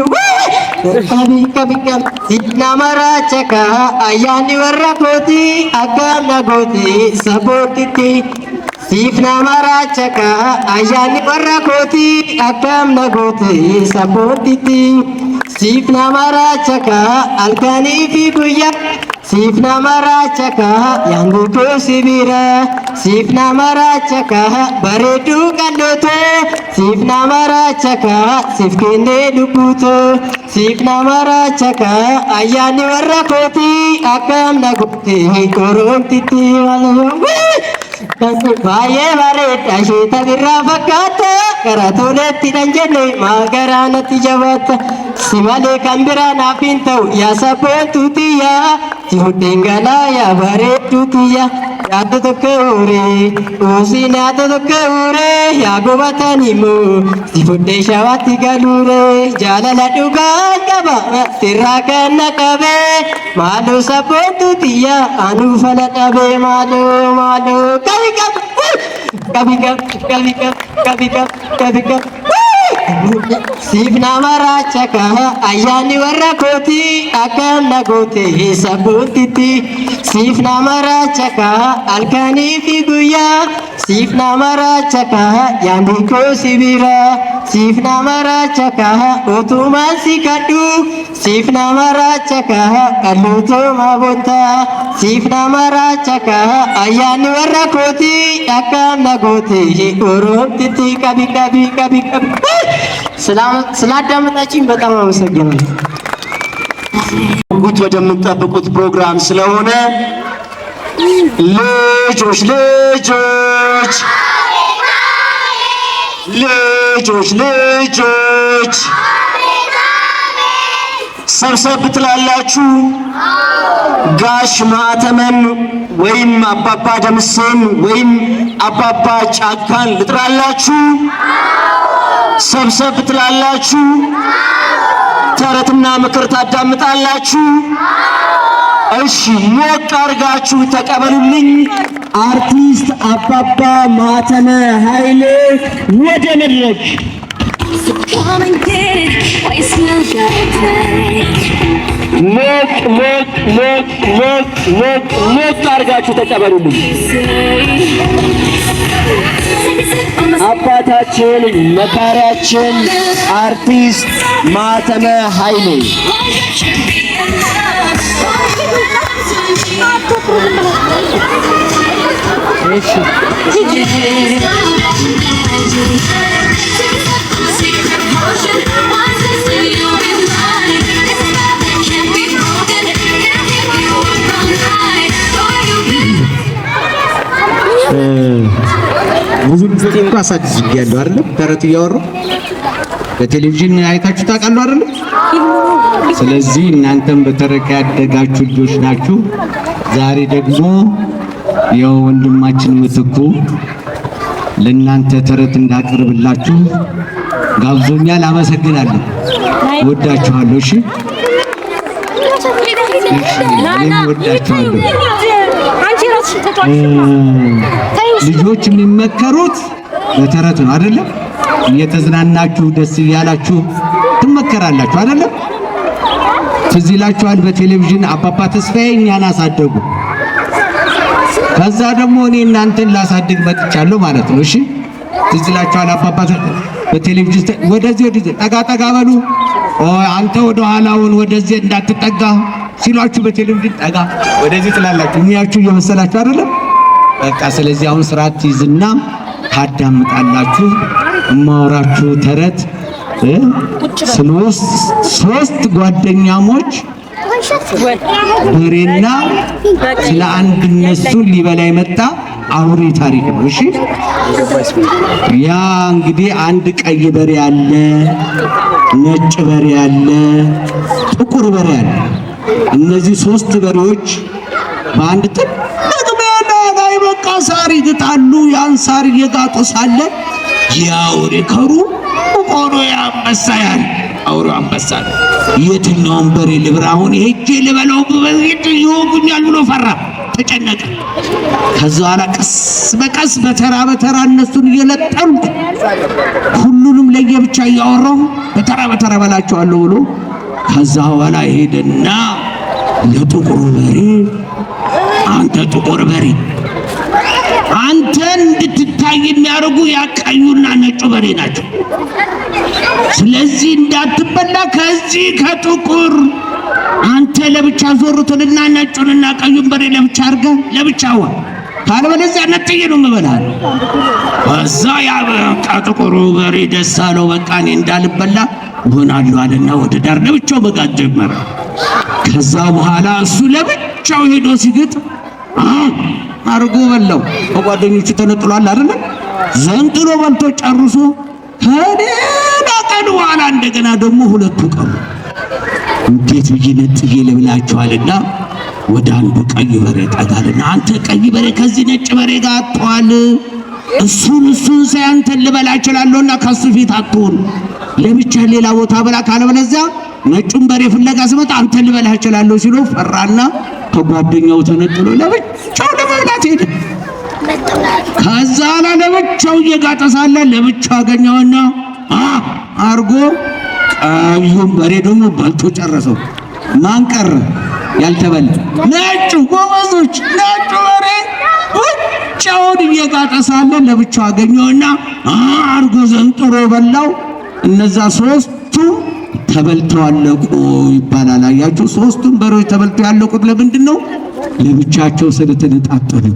qabi, qabi, qabi. Nama raachaka ayyaanni warra kooti, akkam na gooti sabboontitti. Siif nama raachaka ayyaanni warra kooti, akkam na gooti sabboontitti. Siif nama raachaka halkanii fi guyyaa. Siif nama raachaka yaangu koo sibira. Siif nama raachaka bareedduu qal'ootoo. Siif nama raachaka siif kennee lubbuutoo. Siif nama raachaka ayyaanni warra kooti, akkam na gooti oromtitti. Baay'ee bareeda asheeta birraa fakkaata, gara toleetti dhan jenne maa garaa natti jabaatta. Si malee kan biraa naaf hin ta'u, yaa sabboontuu xiyyaa, si fudheen galaa, yaa bareedduu xiyyaa. Yaaddo tokko uree uusii naatto tokko uree, yaa gobatan immoo si fudhee shawaatti galuuree. Jaalala dhugaan qaba sirraa kan na qabee, maaloo sabboontuu xiyyaa anuu fala dhabee. Maaloo, maaloo, qabi, qabi, qabi, qabi, qabi, qabi, qabi, qabi. Siif nama raachaka ayyaanni warra kooti, akkam na goote sabboontitti. Siif nama raachaka halkanii fi guyyaa. Siif nama raachaka yaanni koo sibira. Siif nama raachaka otumaan si kadhu. Siif nama raachaka qal'ootoo maabonta. Siif nama raachaka ayyaanni warra kooti, akkam na goote oromtitti. Qabi, qabi, qabi, qabi. ስላዳመጣችኝ በጣም አመሰግናለሁ። ጉት ወደምንጠብቁት ፕሮግራም ስለሆነ ልጆች፣ ልጆች፣ ልጆች፣ ልጆች፣ ሰብሰብ ትላላችሁ። ጋሽ ማህተመን ወይም አባባ ደምሴን ወይም አባባ ጫካን ልጥራላችሁ። ሰብሰብ ትላላችሁ። ተረትና ምክር ታዳምጣላችሁ። እሺ፣ ሞቅ አድርጋችሁ ተቀበሉልኝ። አርቲስት አባባ ማህተመ ኃይሌ ወደ መድረክ። Come and get it while you still got time. ሞቅ ሞቅ ሞቅ ሞቅ ሞቅ ሞቅ አድርጋችሁ ተቀበሉልኝ። አባታችን መካሪያችን አርቲስት ማህተመ ኃይሌ። Secret potion, once this you'll be mine. It's a spell that can't be broken. It'll keep you up all night. Oh, you ብዙ ጊዜ እንኳ አሳድጌያለሁ አይደለም? ተረት እያወራሁ በቴሌቪዥን አይታችሁ ታውቃሉ አይደለም? ስለዚህ እናንተም በተረት ያደጋችሁ ልጆች ናችሁ። ዛሬ ደግሞ ያው ወንድማችን ምትኩ ለእናንተ ተረት እንዳቀርብላችሁ ጋብዞኛል። አመሰግናለሁ። ወዳችኋለሁ። እሺ፣ እሺ፣ እኔም ወዳችኋለሁ። ልጆች የሚመከሩት በተረት ነው አይደለም? እየተዝናናችሁ ደስ እያላችሁ ትመከራላችሁ አይደለም? ትዝ ይላችኋል በቴሌቪዥን አባባ ተስፋዬ እኛን አሳደጉ። ከዛ ደግሞ እኔ እናንተን ላሳድግ መጥቻለሁ ማለት ነው። እሺ፣ ትዝ ይላችኋል አባባ በቴሌቪዥን ወደዚህ ወደዚህ ጠጋ ጠጋ በሉ፣ አንተ ወደ ኋላውን ወደዚህ እንዳትጠጋ ሲሏችሁ በቴሌቪዥን ጠጋ ወደዚህ ትላላችሁ። የሚያችሁ እየመሰላችሁ አይደለም? በቃ ስለዚህ አሁን ስርዓት ትይዝና ታዳምጣላችሁ። እማወራችሁ ተረት ሶስት ጓደኛሞች በሬና ስለ አንድ እነሱን ሊበላ የመጣ አውሬ ታሪክ ነው። እሺ፣ ያ እንግዲህ አንድ ቀይ በሬ አለ፣ ነጭ በሬ አለ፣ ጥቁር በሬ አለ። እነዚህ ሶስት በሬዎች በአንድ ትልቅ ሜዳ ላይ በቃ ሳር ይግጣሉ። ያን ሳር እየጋጡ ሳለ ያ አውሬ ከሩቅ ሆኖ የአንበሳ ያህል አውሬው አንበሳ ነው። የትኛውን በሬ ልብራ? አሁን ሄጄ ልበላው ይወጉኛል ብሎ ፈራ፣ ተጨነቀ። ከዛ በኋላ ቀስ በቀስ በተራ በተራ እነሱን እየለጠምኩ ሁሉንም ለየብቻ እያወራሁ በተራ በተራ በላቸዋለሁ ብሎ ከዛ በኋላ ሄደና ለጥቁሩ በሬ፣ አንተ ጥቁር በሬ፣ አንተን እንድትታይ የሚያደርጉ ያ ቀዩና ነጩ በሬ ናቸው። ስለዚህ እንዳትበላ ከዚህ ከጥቁር አንተ ለብቻ ዞር ትልና ነጩንና ቀዩን በሬ ለብቻ አድርገህ ለብቻ ዋ፣ ካለበለዚያ ነጥዬ ነው የምበላህ። በዛ ያ በቃ ጥቁሩ በሬ ደስ አለው። በቃ እኔ እንዳልበላ እሆናለሁ አለና ወደ ዳር ለብቻው መጋጥ ጀመረ። ከዛ በኋላ እሱ ለብቻው ሄዶ ሲግጥ አርጎ በላው። ከጓደኞቹ ተነጥሏል አይደለ? ዘንጥሎ በልቶ ጨርሶ ከሌላ ቀን በኋላ እንደገና ደግሞ ሁለቱ ቀሩ። እንዴት ብዬ ነጥዬ ልብላቸዋልና ወደ አንዱ ቀይ በሬ ጠጋልና አንተ ቀይ በሬ ከዚህ ነጭ በሬ ጋር አጥተዋል። እሱን ሳይ አንተን ልበላ እችላለሁና ከሱ ፊት አትሁን፣ ለብቻ ሌላ ቦታ ብላ፣ ካለበለዚያ ነጩን በሬ ፍለጋ ስመጣ አንተን ልበላህ እችላለሁ ሲሉ ፈራና ከጓደኛው ተነጥሎ ለብቻው ለመብላት ሄደ። ከዛ ለብቻው እየጋጠ ሳለ ለብቻው አገኘውና አርጎ ቀዩን በሬ ደግሞ በልቶ ጨረሰው። ማን ቀረ ያልተበላ? ነጩ። ጎበዞች፣ ነጩ በሬ ብቻውን እየጋጠ ሳለ ለብቻው አገኘውና አርጎ ዘንጥሮ በላው። እነዛ ሶስቱ ተበልተው አለቁ ይባላል። አያችሁ፣ ሶስቱም በሬዎች ተበልተው ያለቁት ለምንድን ነው? ለብቻቸው ስለተነጣጠሉ።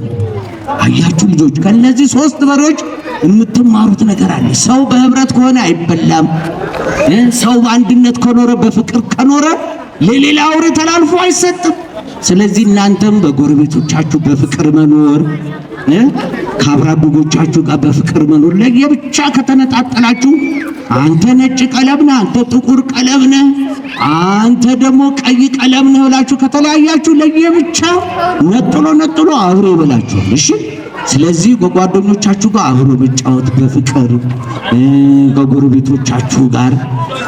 አያችሁ ልጆች፣ ከነዚህ ሶስት በሬዎች የምትማሩት ነገር አለ። ሰው በህብረት ከሆነ አይበላም። ሰው በአንድነት ከኖረ፣ በፍቅር ከኖረ ለሌላ አውሬ ተላልፎ አይሰጥም። ስለዚህ እናንተም በጎረቤቶቻችሁ በፍቅር መኖር፣ ከአብሮ አደጎቻችሁ ጋር በፍቅር መኖር፣ ለየብቻ ከተነጣጠላችሁ አንተ ነጭ ቀለም ነህ፣ አንተ ጥቁር ቀለም ነህ፣ አንተ ደግሞ ቀይ ቀለም ነህ ብላችሁ ከተለያያችሁ ለየብቻ ነጥሎ ነጥሎ አብሮ ይበላችኋል። እሺ፣ ስለዚህ ከጓደኞቻችሁ ጋር አብሮ መጫወት በፍቅር፣ ከጎረቤቶቻችሁ ጋር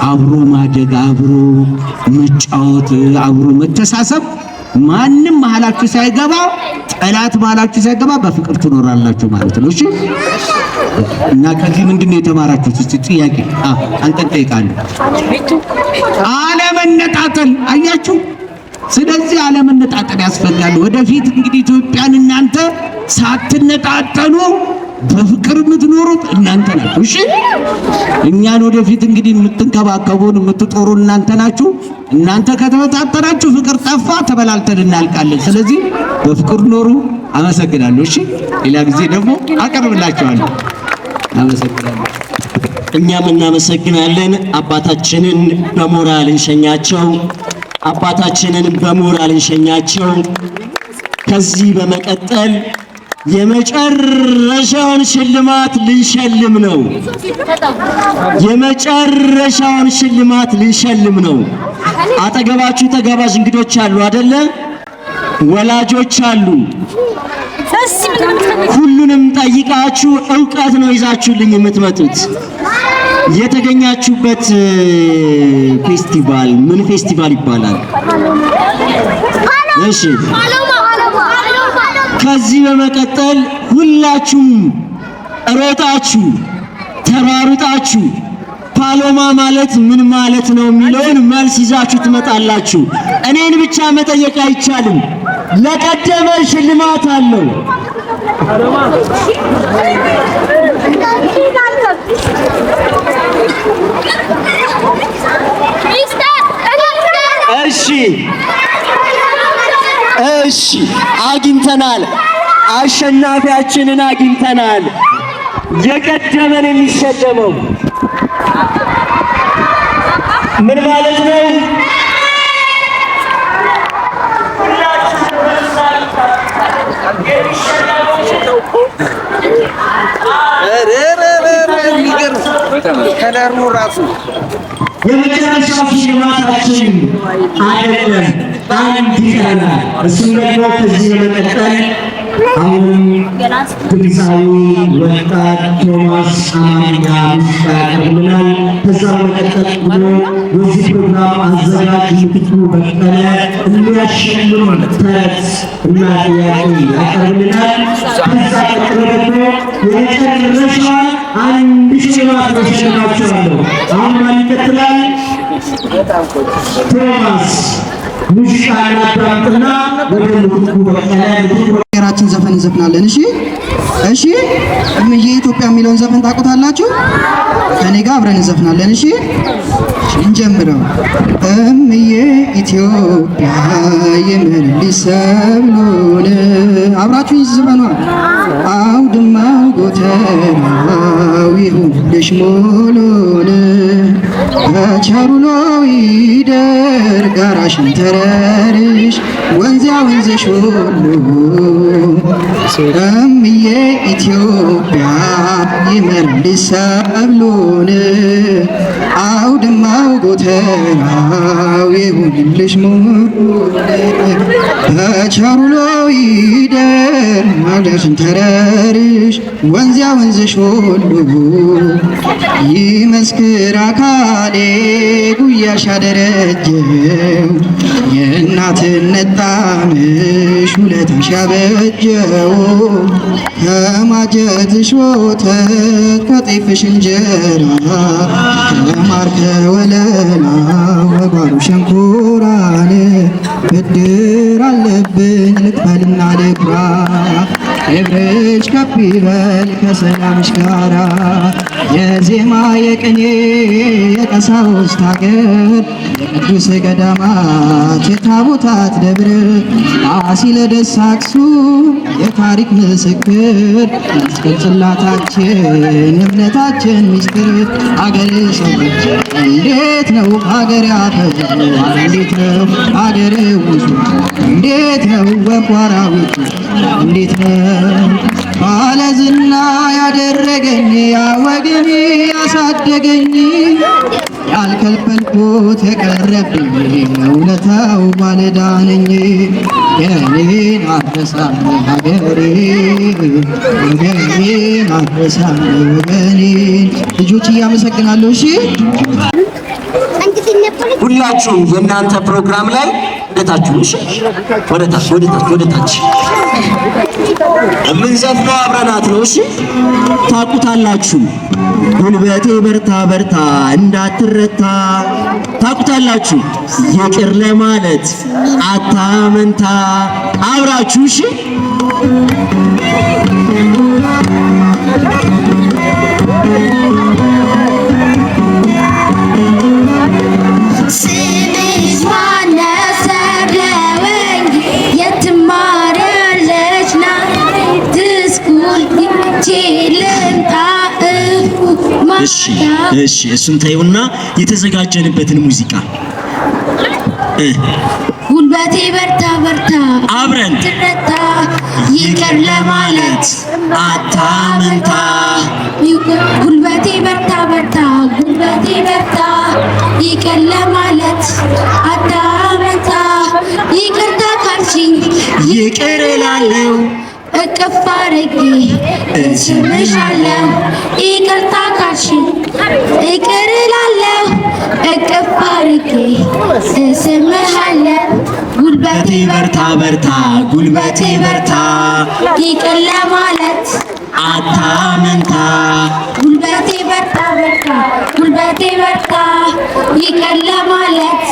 አብሮ ማደግ፣ አብሮ መጫወት፣ አብሮ መተሳሰብ ማንም መሀላችሁ ሳይገባ፣ ጠላት መሀላችሁ ሳይገባ በፍቅር ትኖራላችሁ ማለት ነው። እሺ፣ እና ከዚህ ምንድን ነው የተማራችሁት? እስቲ ጥያቄ አንተን ጠይቃለሁ። አለመነጣጠል፣ አያችሁ። ስለዚህ አለመነጣጠል ያስፈልጋል። ወደፊት እንግዲህ ኢትዮጵያን እናንተ ሳትነጣጠሉ በፍቅር የምትኖሩት እናንተ ናችሁ። እሺ፣ እኛን ወደፊት እንግዲህ የምትንከባከቡን፣ የምትጦሩ እናንተ ናችሁ። እናንተ ከተበታተናችሁ ፍቅር ጠፋ፣ ተበላልተን እናልቃለን። ስለዚህ በፍቅር ኖሩ። አመሰግናለሁ። እሺ፣ ሌላ ጊዜ ደግሞ አቀርብላችኋለሁ። አመሰግናለሁ። እኛም እናመሰግናለን። አባታችንን በሞራል እንሸኛቸው። አባታችንን በሞራል እንሸኛቸው። ከዚህ በመቀጠል የመጨረሻውን ሽልማት ልንሸልም ነው። የመጨረሻውን ሽልማት ልንሸልም ነው። አጠገባችሁ ተጋባዥ እንግዶች አሉ አደለ? ወላጆች አሉ። ሁሉንም ጠይቃችሁ እውቀት ነው ይዛችሁልኝ የምትመጡት። የተገኛችሁበት ፌስቲቫል ምን ፌስቲቫል ይባላል? እሺ፣ ከዚህ በመቀጠል ሁላችሁም ሮጣችሁ ተሯሩጣችሁ ፓሎማ ማለት ምን ማለት ነው የሚለውን መልስ ይዛችሁ ትመጣላችሁ። እኔን ብቻ መጠየቅ አይቻልም። ለቀደመ ሽልማት አለው። እሺ እሺ፣ አግኝተናል። አሸናፊያችንን አግኝተናል። የቀደመን የሚሸለመው ምን ማለት ነው? ከለሩ ራሱ የመጨረሻው ሽልማታችን አይደለም፣ አንድ ይቀረናል። እሱም ደግሞ ከዚህ በመቀጠል አሁንም ድምፃዊ ወጣት ቶማስ አማርኛ ሙዚቃ ያቀርብልናል። ከዛ በመቀጠል ደግሞ የዚህ ፕሮግራም አዘጋጅ ምትኩ በቀለ የሚያሸልም ተረት እና ጥያቄ ያቀርብልናል። ከዛ ቀጥሎ ደግሞ የመጨረሻ አንድ ሽልማት መሸልማቸዋለሁ። አሁን ማን ይቀጥላል? ቶማስ ሙዚቃ እናዳምጥና ወደ ምትኩ በቀለ። ሀገራችን ዘፈን እንዘፍናለን። እሺ እሺ፣ እምዬ ኢትዮጵያ የሚለውን ዘፈን ታውቁታላችሁ? ከኔ ጋር አብረን እንዘፍናለን። እሺ እንጀምረው። እምዬ ኢትዮጵያ ይምርልሽ ሰብሉን፣ አብራችሁኝ ዝፈኗ። አውድማው ጎተራው ይሁንልሽ ሙሉን፣ በቸሩሎ ይደር ጋራሽን ተረርሽ ወንዚያ ወንዝሽ ሁሉ፣ እምዬ ኢትዮጵያ ይመርልሽ ሰብሉን፣ አውድማው ጎተራው ይሁንልሽ ሙሉን፣ በቸሩሎ ይደር ማለሽን ተረርሽ ወንዚያ ወንዝሽ ሁሉ፣ ይመስክር አካሌ ጉያሽ ያደረጀው የእናትነት ጣምሽ ውለታሽ ያበጀው፣ ከማጀትሽ ወተት ከጤፍሽ እንጀራ ከማር ከወለላው ከጓሮ ሸንኮራን፣ ብድር አለብኝ ልክፈልና ልኩራ፣ ክብርሽ ከፍ ይበል ከሰላምሽ ጋራ። የዜማ የቅኔ የቀሳውስት ሀገር፣ የቅዱስ ገዳማት የታቦታት ደብር፣ ፋሲለደስ አክሱም የታሪክ ምስክር፣ መስቀል ጽላታችን የእምነታችን ምስጢር። አገር ሰዎች እንዴት ነው ሀገር ያፈሩ፣ እንዴት ነው ሀገር ውሱ፣ እንዴት ነው ወቋራዊቱ፣ እንዴት ነው ባለዝና ያደረገኝ ያ ወገኔ ያሳ ያሳደገኝ ያልከፈልኩት የቀረብኝ ውለታው ባለዕዳ ነኝ። የኔን አልረሳም ሀገሬ፣ ወገኔን አልረሳም ወገኔን። ልጆች እያመሰግናለሁ። እሺ። ሁላችሁም የእናንተ ፕሮግራም ላይ ወደታችሁ፣ እሺ፣ ወደታች፣ ወደታች፣ ወደታች። የምንዘፍነው አብረናት ነው። እሺ፣ ታውቁታላችሁ። ጉልበቴ በርታ በርታ እንዳትረታ፣ ታውቁታላችሁ። ይቅር ለማለት አታመንታ፣ አብራችሁ፣ እሺ። ስምሽ ማነው? ሰብለወንጌ የት ትማሪያለሽ? Night school ሂጄ ልምጣ እሁ። እሺ፣ እሱን ተይውና የተዘጋጀንበትን ሙዚቃ ጉልበቴ በርታ በርታ አብረን ትረታ ይቅር ለማለት አታመንታ። ጉልበቴ በርታ በርታ፣ ጉልበቴ በርታ፣ ይቅር ለማለት አታመንታ። ይቅርታ ካልሽኝ ይቅር እላለሁ፣ እቅፍ አድርጌ እስምሻለሁ። ይቅርታ ካልሽኝ ይቅር እላለሁ፣ እቅፍ አድርጌ እስምሃለሁ። ጉልበቴ በርታ በርታ፣ ጉልበቴ በርታ፣ ይቅር ለማለት አታመንታ። ጉልበቴ በርታ በርታ፣ ጉልበቴ በርታ፣ ይቅር ለማለት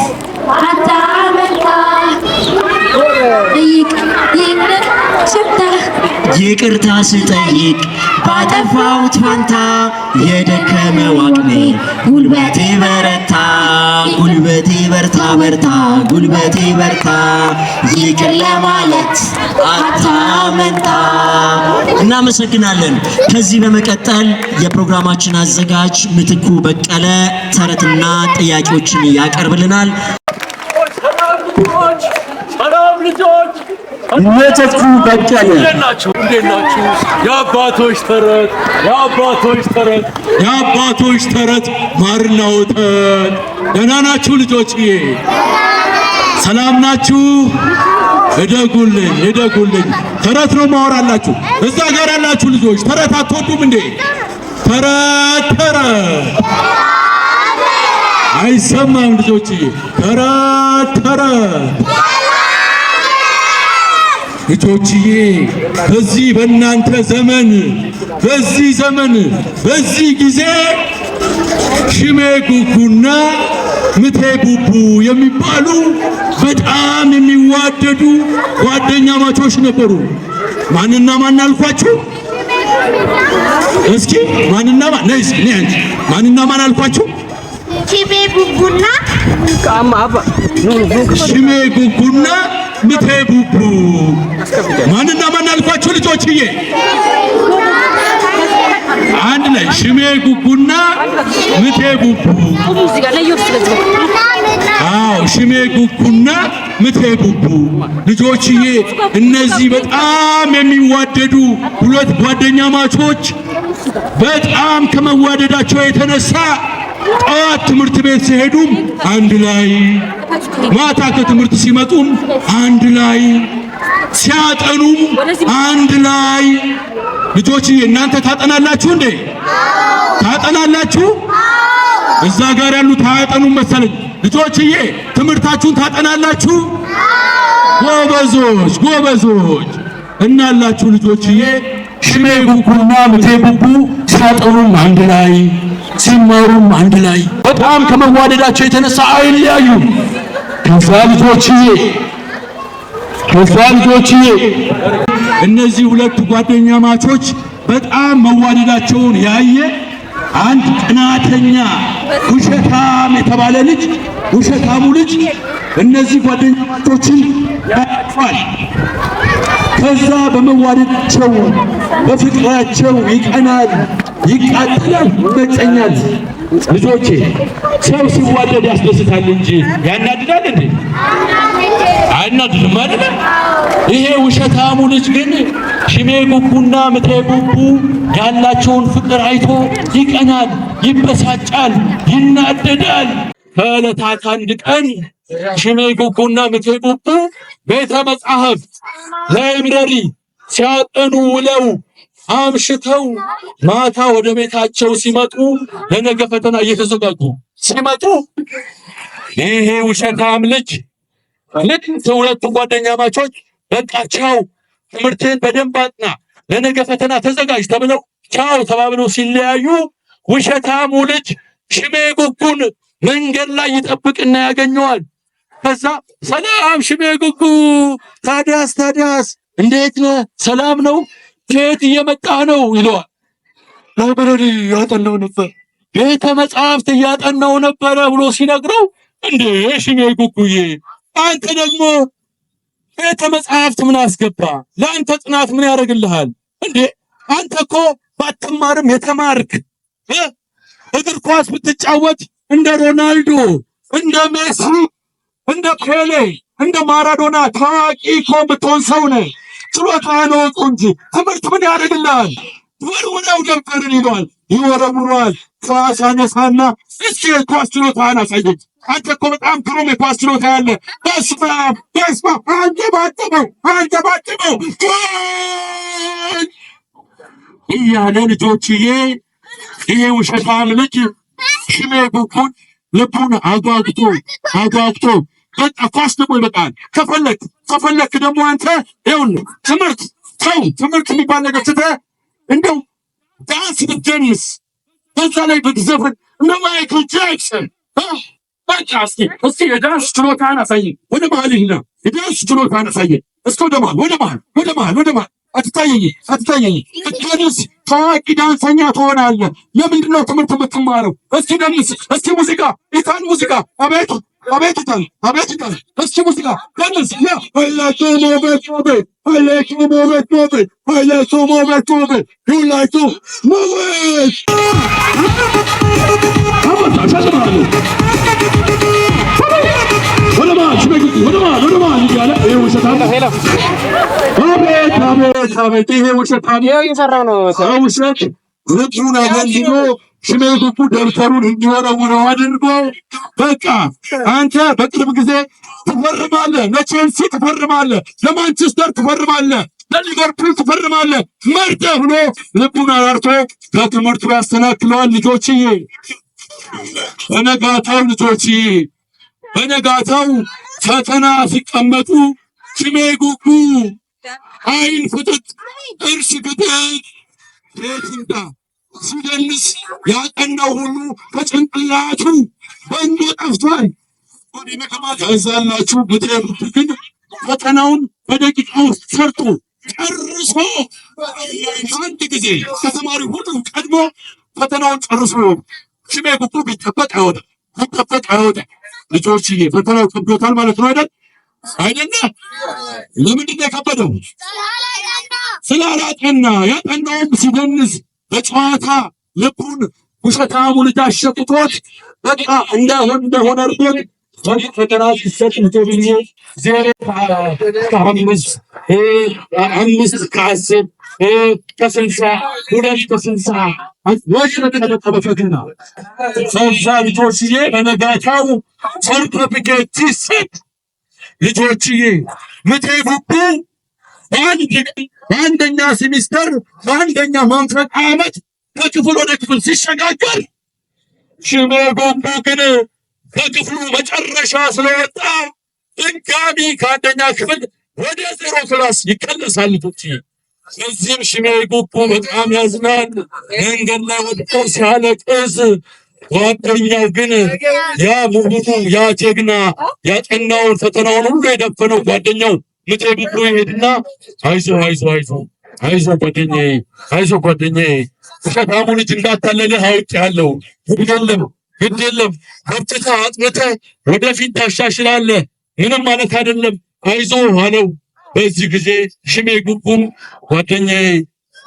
አታመንታ። ይቅር ሽታ ይቅርታ ስጠይቅ ባጠፋሁት ፋንታ የደከመው አቅሜ ጉልበቴ በረታ። ጉልበቴ በርታ በርታ፣ ጉልበቴ በርታ፣ ይቅር ለማለት አታመንታ። እናመሰግናለን። ከዚህ በመቀጠል የፕሮግራማችን አዘጋጅ ምትኩ በቀለ ተረትና ጥያቄዎችን ያቀርብልናል። ሰላም ልጆች፣ ምትኩ በቀለ። እንዴት ናችሁ? እንዴት ናችሁ? የአባቶች ተረት፣ የአባቶች ተረት፣ የአባቶች ተረት ማርና ወተት። ደህና ናችሁ ልጆችዬ? ሰላም ናችሁ? እደጉልኝ፣ እደጉልኝ። ተረት ነው ማወራላችሁ። እዛ ጋር ያላችሁ ልጆች ተረት አትወዱም እንዴ? ተረት ተረት አይሰማም ልጆችዬ። ተረት ተረት። ልጆችዬ፣ በዚህ በእናንተ ዘመን፣ በዚህ ዘመን፣ በዚህ ጊዜ ሽሜ ጉጉና ምቴ ቡቡ የሚባሉ በጣም የሚዋደዱ ጓደኛማቾች ነበሩ። ማንና ማን አልኳችሁ? እስኪ ማንና ማን? ነይ እስኪ፣ ነይ አንቺ። ማንና ማን አልኳችሁ? ሽሜ ጉጉና ሽሜ ጉጉና ምቴ ቡቡ። ማንና ማን አልኳችሁ ልጆችዬ? አንድ ላይ ሽሜ ጉጉና ምቴ ቡቡ። አዎ፣ ሽሜ ጉጉና ምቴ ቡቡ። ልጆችዬ፣ እነዚህ በጣም የሚዋደዱ ሁለት ጓደኛማቾች በጣም ከመዋደዳቸው የተነሳ ጠዋት ትምህርት ቤት ሲሄዱም አንድ ላይ፣ ማታ ከትምህርት ሲመጡም አንድ ላይ፣ ሲያጠኑም አንድ ላይ። ልጆችዬ፣ እናንተ ታጠናላችሁ እንዴ? ታጠናላችሁ? እዛ ጋር ያሉት አያጠኑም መሰለኝ። ልጆችዬ፣ ትምህርታችሁን ታጠናላችሁ? ጎበዞች፣ ጎበዞች እናላችሁ ልጆችዬ። ሽሜ ጉጉና ምቴ ቡቡ ሲያጠኑም አንድ ላይ፣ ሲማሩም አንድ ላይ፣ በጣም ከመዋደዳቸው የተነሳ አይለያዩም። ከዛ ልጆችዬ፣ እነዚህ ሁለቱ ጓደኛማቾች በጣም መዋደዳቸውን ያየ አንድ ቅናተኛ ውሸታም የተባለ ልጅ፣ ውሸታሙ ልጅ እነዚህ ጓደኛማቾችን ያያቸዋል። ከዛ በመዋደዳቸው በፍቅራቸው ይቀናል፣ ይቃጠላል፣ ይመቀኛል። ልጆቼ፣ ሰው ሲዋደድ ያስደስታል እንጂ ያናድዳል እንዴ? አያናድድም አይደለ? ይሄ ውሸታሙ ልጅ ግን ሽሜ ጉጉና ምቴ ጉጉ ያላቸውን ፍቅር አይቶ ይቀናል፣ ይበሳጫል፣ ይናደዳል። ከዕለታት አንድ ቀን ሽሜ ጉጉና ምቴ ጉጉ ቤተ መጻሕፍት library ሲያጠኑ ውለው አምሽተው ማታ ወደ ቤታቸው ሲመጡ፣ ለነገ ፈተና እየተዘጋጁ ሲመጡ፣ ይሄ ውሸታም ልጅ ልክ ሁለቱ ጓደኛማቾች በቃ ቻው፣ ትምህርትህን በደንብ አጥና፣ ለነገ ፈተና ተዘጋጅ ተብለው ቻው ተባብለው ሲለያዩ ውሸታሙ ልጅ ሽሜ ጉጉን መንገድ ላይ ይጠብቅና ያገኘዋል። ከዛ ሰላም ሽሜ ጉጉ፣ ታዲያስ ታዲያስ እንዴት ነህ? ሰላም ነው? ከየት እየመጣህ ነው? ይለዋል። Library እያጠናው ነበር፣ ቤተ መጻሕፍት እያጠናው ነበረ ብሎ ሲነግረው፣ እንዴ ሽሜ ጉጉዬ፣ አንተ ደግሞ ቤተ መጻሕፍት ምን አስገባ? ለአንተ ጥናት ምን ያደርግልሃል? እንዴ አንተ እኮ ባትማርም የተማርክ፣ እግር ኳስ ብትጫወት እንደ ሮናልዶ፣ እንደ ሜሲ፣ እንደ ፔሌ፣ እንደ ማራዶና ታዋቂ እኮ የምትሆን ሰው ነህ። ችሎታህን እወቁ እንጂ ትምህርት ምን ያደርግልሃል? ወርውረው ደብተርን ይለዋል። ይወረውረዋል። ኳስ ያነሳና እስኪ የኳስ ችሎታህን አሳየኝ። አንተ እኮ በጣም ግሩም የኳስ ችሎታ ያለ። በስመ አብ በስመ አብ! አንጠባጥበው አንጠባጥበው፣ ጎል እያለ ልጆችዬ፣ ይሄ ውሸታም ልጅ ሽሜ ጉጉን ልቡን አጓግቶ አጓግቶ በቃ ኳስ ደግሞ ይበቃል። ከፈለክ ደግሞ አንተ ይኸውልህ ትምህርት ተው፣ ትምህርት የሚባል ነገር ትተህ እንደው ዳንስ ብትደንስ፣ በዛ ላይ ብትዘፍን እንደ ማይክል ጃክሰን፣ በቃ እስኪ የዳንስ ችሎታህን አሳየኝ። ወደ መሀል ሂድና የዳንስ ችሎታህን አሳየኝ። እስኪ ወደ መሀል፣ ወደ መሀል፣ ወደ መሀል፣ ወደ መሀል። አትታየኝ፣ አትታየኝ። ብትደንስ ታዋቂ ዳንሰኛ ትሆናለህ። ለምንድን ነው ትምህርት የምትማረው? እስኪ ደንስ፣ እስኪ ሙዚቃ ኢታን ሙዚቃ። አቤት አቤት ኢታን፣ አቤት ኢታን፣ እስኪ ሙዚቃ ደንስ። Yeah, I like to move it, move it. I like to move it, move it. I like to move it, move it. You like to move it. እሸልምሃለሁ። ወደ መሀል ሽሜ ጉጉ፣ ወደ መሀል፣ ወደ መሀል እያለ ይሄ ውሸታም፣ አቤት አቤት አቤት፣ ይሄ ውሸታም ውሸት ልቡን አገልግሎ ሽሜ ጉጉ ደብተሩን እንዲወረውረው አድርጎ በቃ አንተ በቅርብ ጊዜ ትፈርማለህ፣ ለቼልሲ ትፈርማለህ፣ ለማንቸስተር ትፈርማለህ፣ ለሊቨርፑል ትፈርማለህ፣ መርጠህ ብሎ ልቡን አራርቶ በትምህርቱ ያሰናክለዋል። ልጆችዬ፣ በነጋታው፣ ልጆችዬ፣ በነጋታው ፈተና ሲቀመጡ ሽሜ ጉጉ አይን ፍጥጥ ጥርስ ግጥጥ ቤት ይምጣ ሲደንስ ያጠናው ሁሉ ከጭንቅላቱ በንዶ ጠፍቷል። ከዛላችሁ ግን ፈተናውን በደቂቃ ውስጥ ሰርቶ ጨርሶ አንድ ጊዜ ከተማሪ ሁሉ ቀድሞ ፈተናውን ጨርሶ ሽሜ ጉጉ ቢጠበቅ አይወጣም፣ ቢጠበቅ አይወጣም። ልጆችዬ፣ ፈተናው ከብዶታል ማለት ነው አይደል? አይደለ? ለምንድን ነው የከበደው? ስላላጠና። ያጠናውም ሲደንስ በጨዋታ ልቡን ውሸታሙ ልጅ አሸጥቶት በቃ እንዳይሆን እንደሆነ አድርጎት ፈተና ሲሰጥ ልጆችዬ 0 ከ5፣ 5 ከ10፣ ከ60፣ 2 ከ60 ወሸቀ በፈተና። ከዛ ልጆችዬ በነጋታው ሰርተፍኬት ሲሰጥ ልጆችዬ ምቴ ጉጉ በአንደኛ ሴሚስተር በአንደኛ መንፈቅ ዓመት ከክፍል ወደ ክፍል ሲሸጋገር ሽሜ ጉጉ ግን ከክፍሉ መጨረሻ ስለወጣ ድጋሚ ከአንደኛ ክፍል ወደ 0 class ይከለሳል። ልጆችዬ፣ በዚህም ሽሜ ጉጉ በጣም ያዝናል። መንገድ ላይ ወጥቶ ሲያለቅስ ጓደኛው ግን ያ ምሁሩ፣ ያ ጀግና፣ ያጠናውን ፈተናውን ሁሉ የደፈነው ጓደኛው ምቴ ጉጉ ይሄድና አይዞ አይዞ አይዞ አይዞ ጓደኛዬ፣ አይዞ ጓደኛዬ፣ ውሸታሙ ልጅ እንዳታለልህ አውቄያለሁ። ግድ የለም፣ ግድ የለም፣ በርትተህ አጥንተህ ወደፊት ታሻሽላለህ። ምንም ማለት አይደለም፣ አይዞ አለው። በዚህ ጊዜ ሽሜ ጉጉም ጓደኛዬ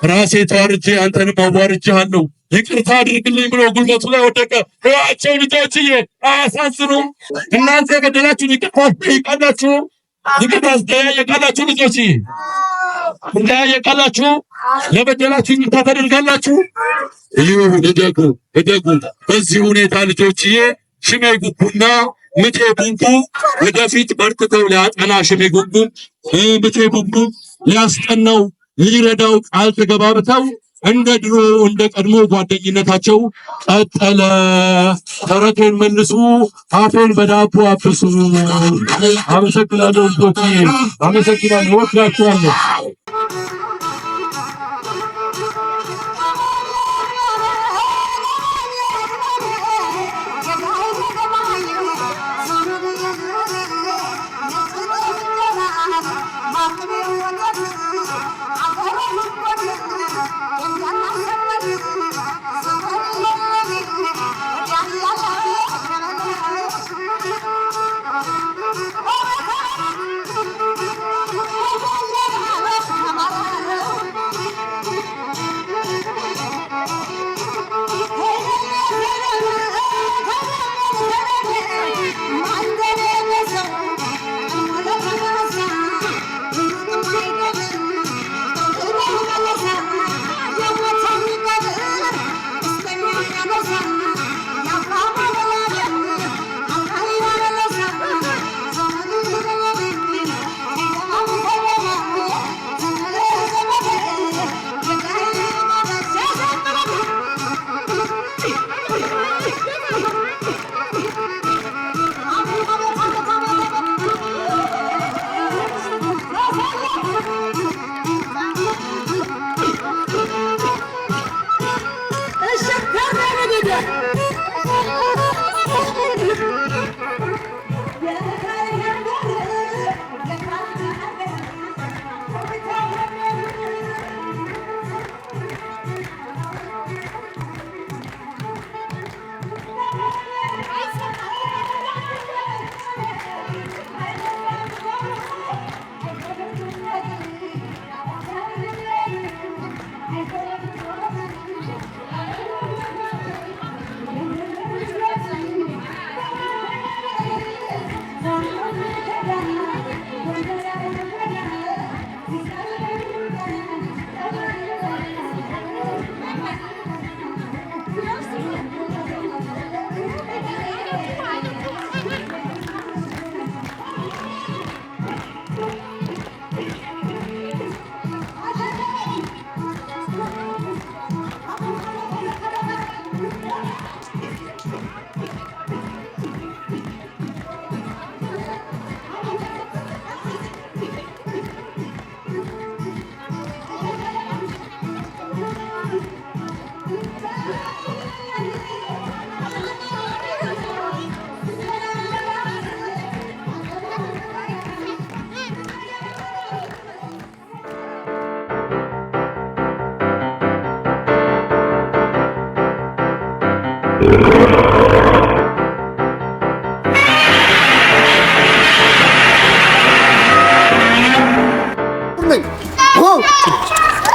ራሴ ተዋርጄ አንተንም አዋርጄሃለሁ፣ ይቅርታ አድርግልኝ ብሎ ጉልበቱ ላይ ወደቀ። እዋቸው ልጆችዬ፣ አያሳዝኑም? እናንተ የበደላችሁን ይቅርታ ትጠይቃላችሁ? ይቅርታ ትጠያየቃላችሁ? ልጆች ትጠያየቃላችሁ? ለበደላችሁ ይቅርታ ታደርጋላችሁ? ይሁን፣ እደጉ እደጉ። በዚህ ሁኔታ ልጆችዬ ሽሜ ጉጉና ምቴ ቡንቁ ወደፊት በርትተው ሊያጠና ሽሜ ጉጉ ምቴ ቡንቁ ሊያስጠናው ሊረዳው ቃል ተገባብተው እንደ ድሮ እንደ ቀድሞ ጓደኝነታቸው ቀጠለ። ተረቴን መልሱ፣ አፌን በዳቦ አፍሱ። አመሰግናለሁ ልጆችዬ፣ አመሰግናለሁ። እወዳችኋለሁ።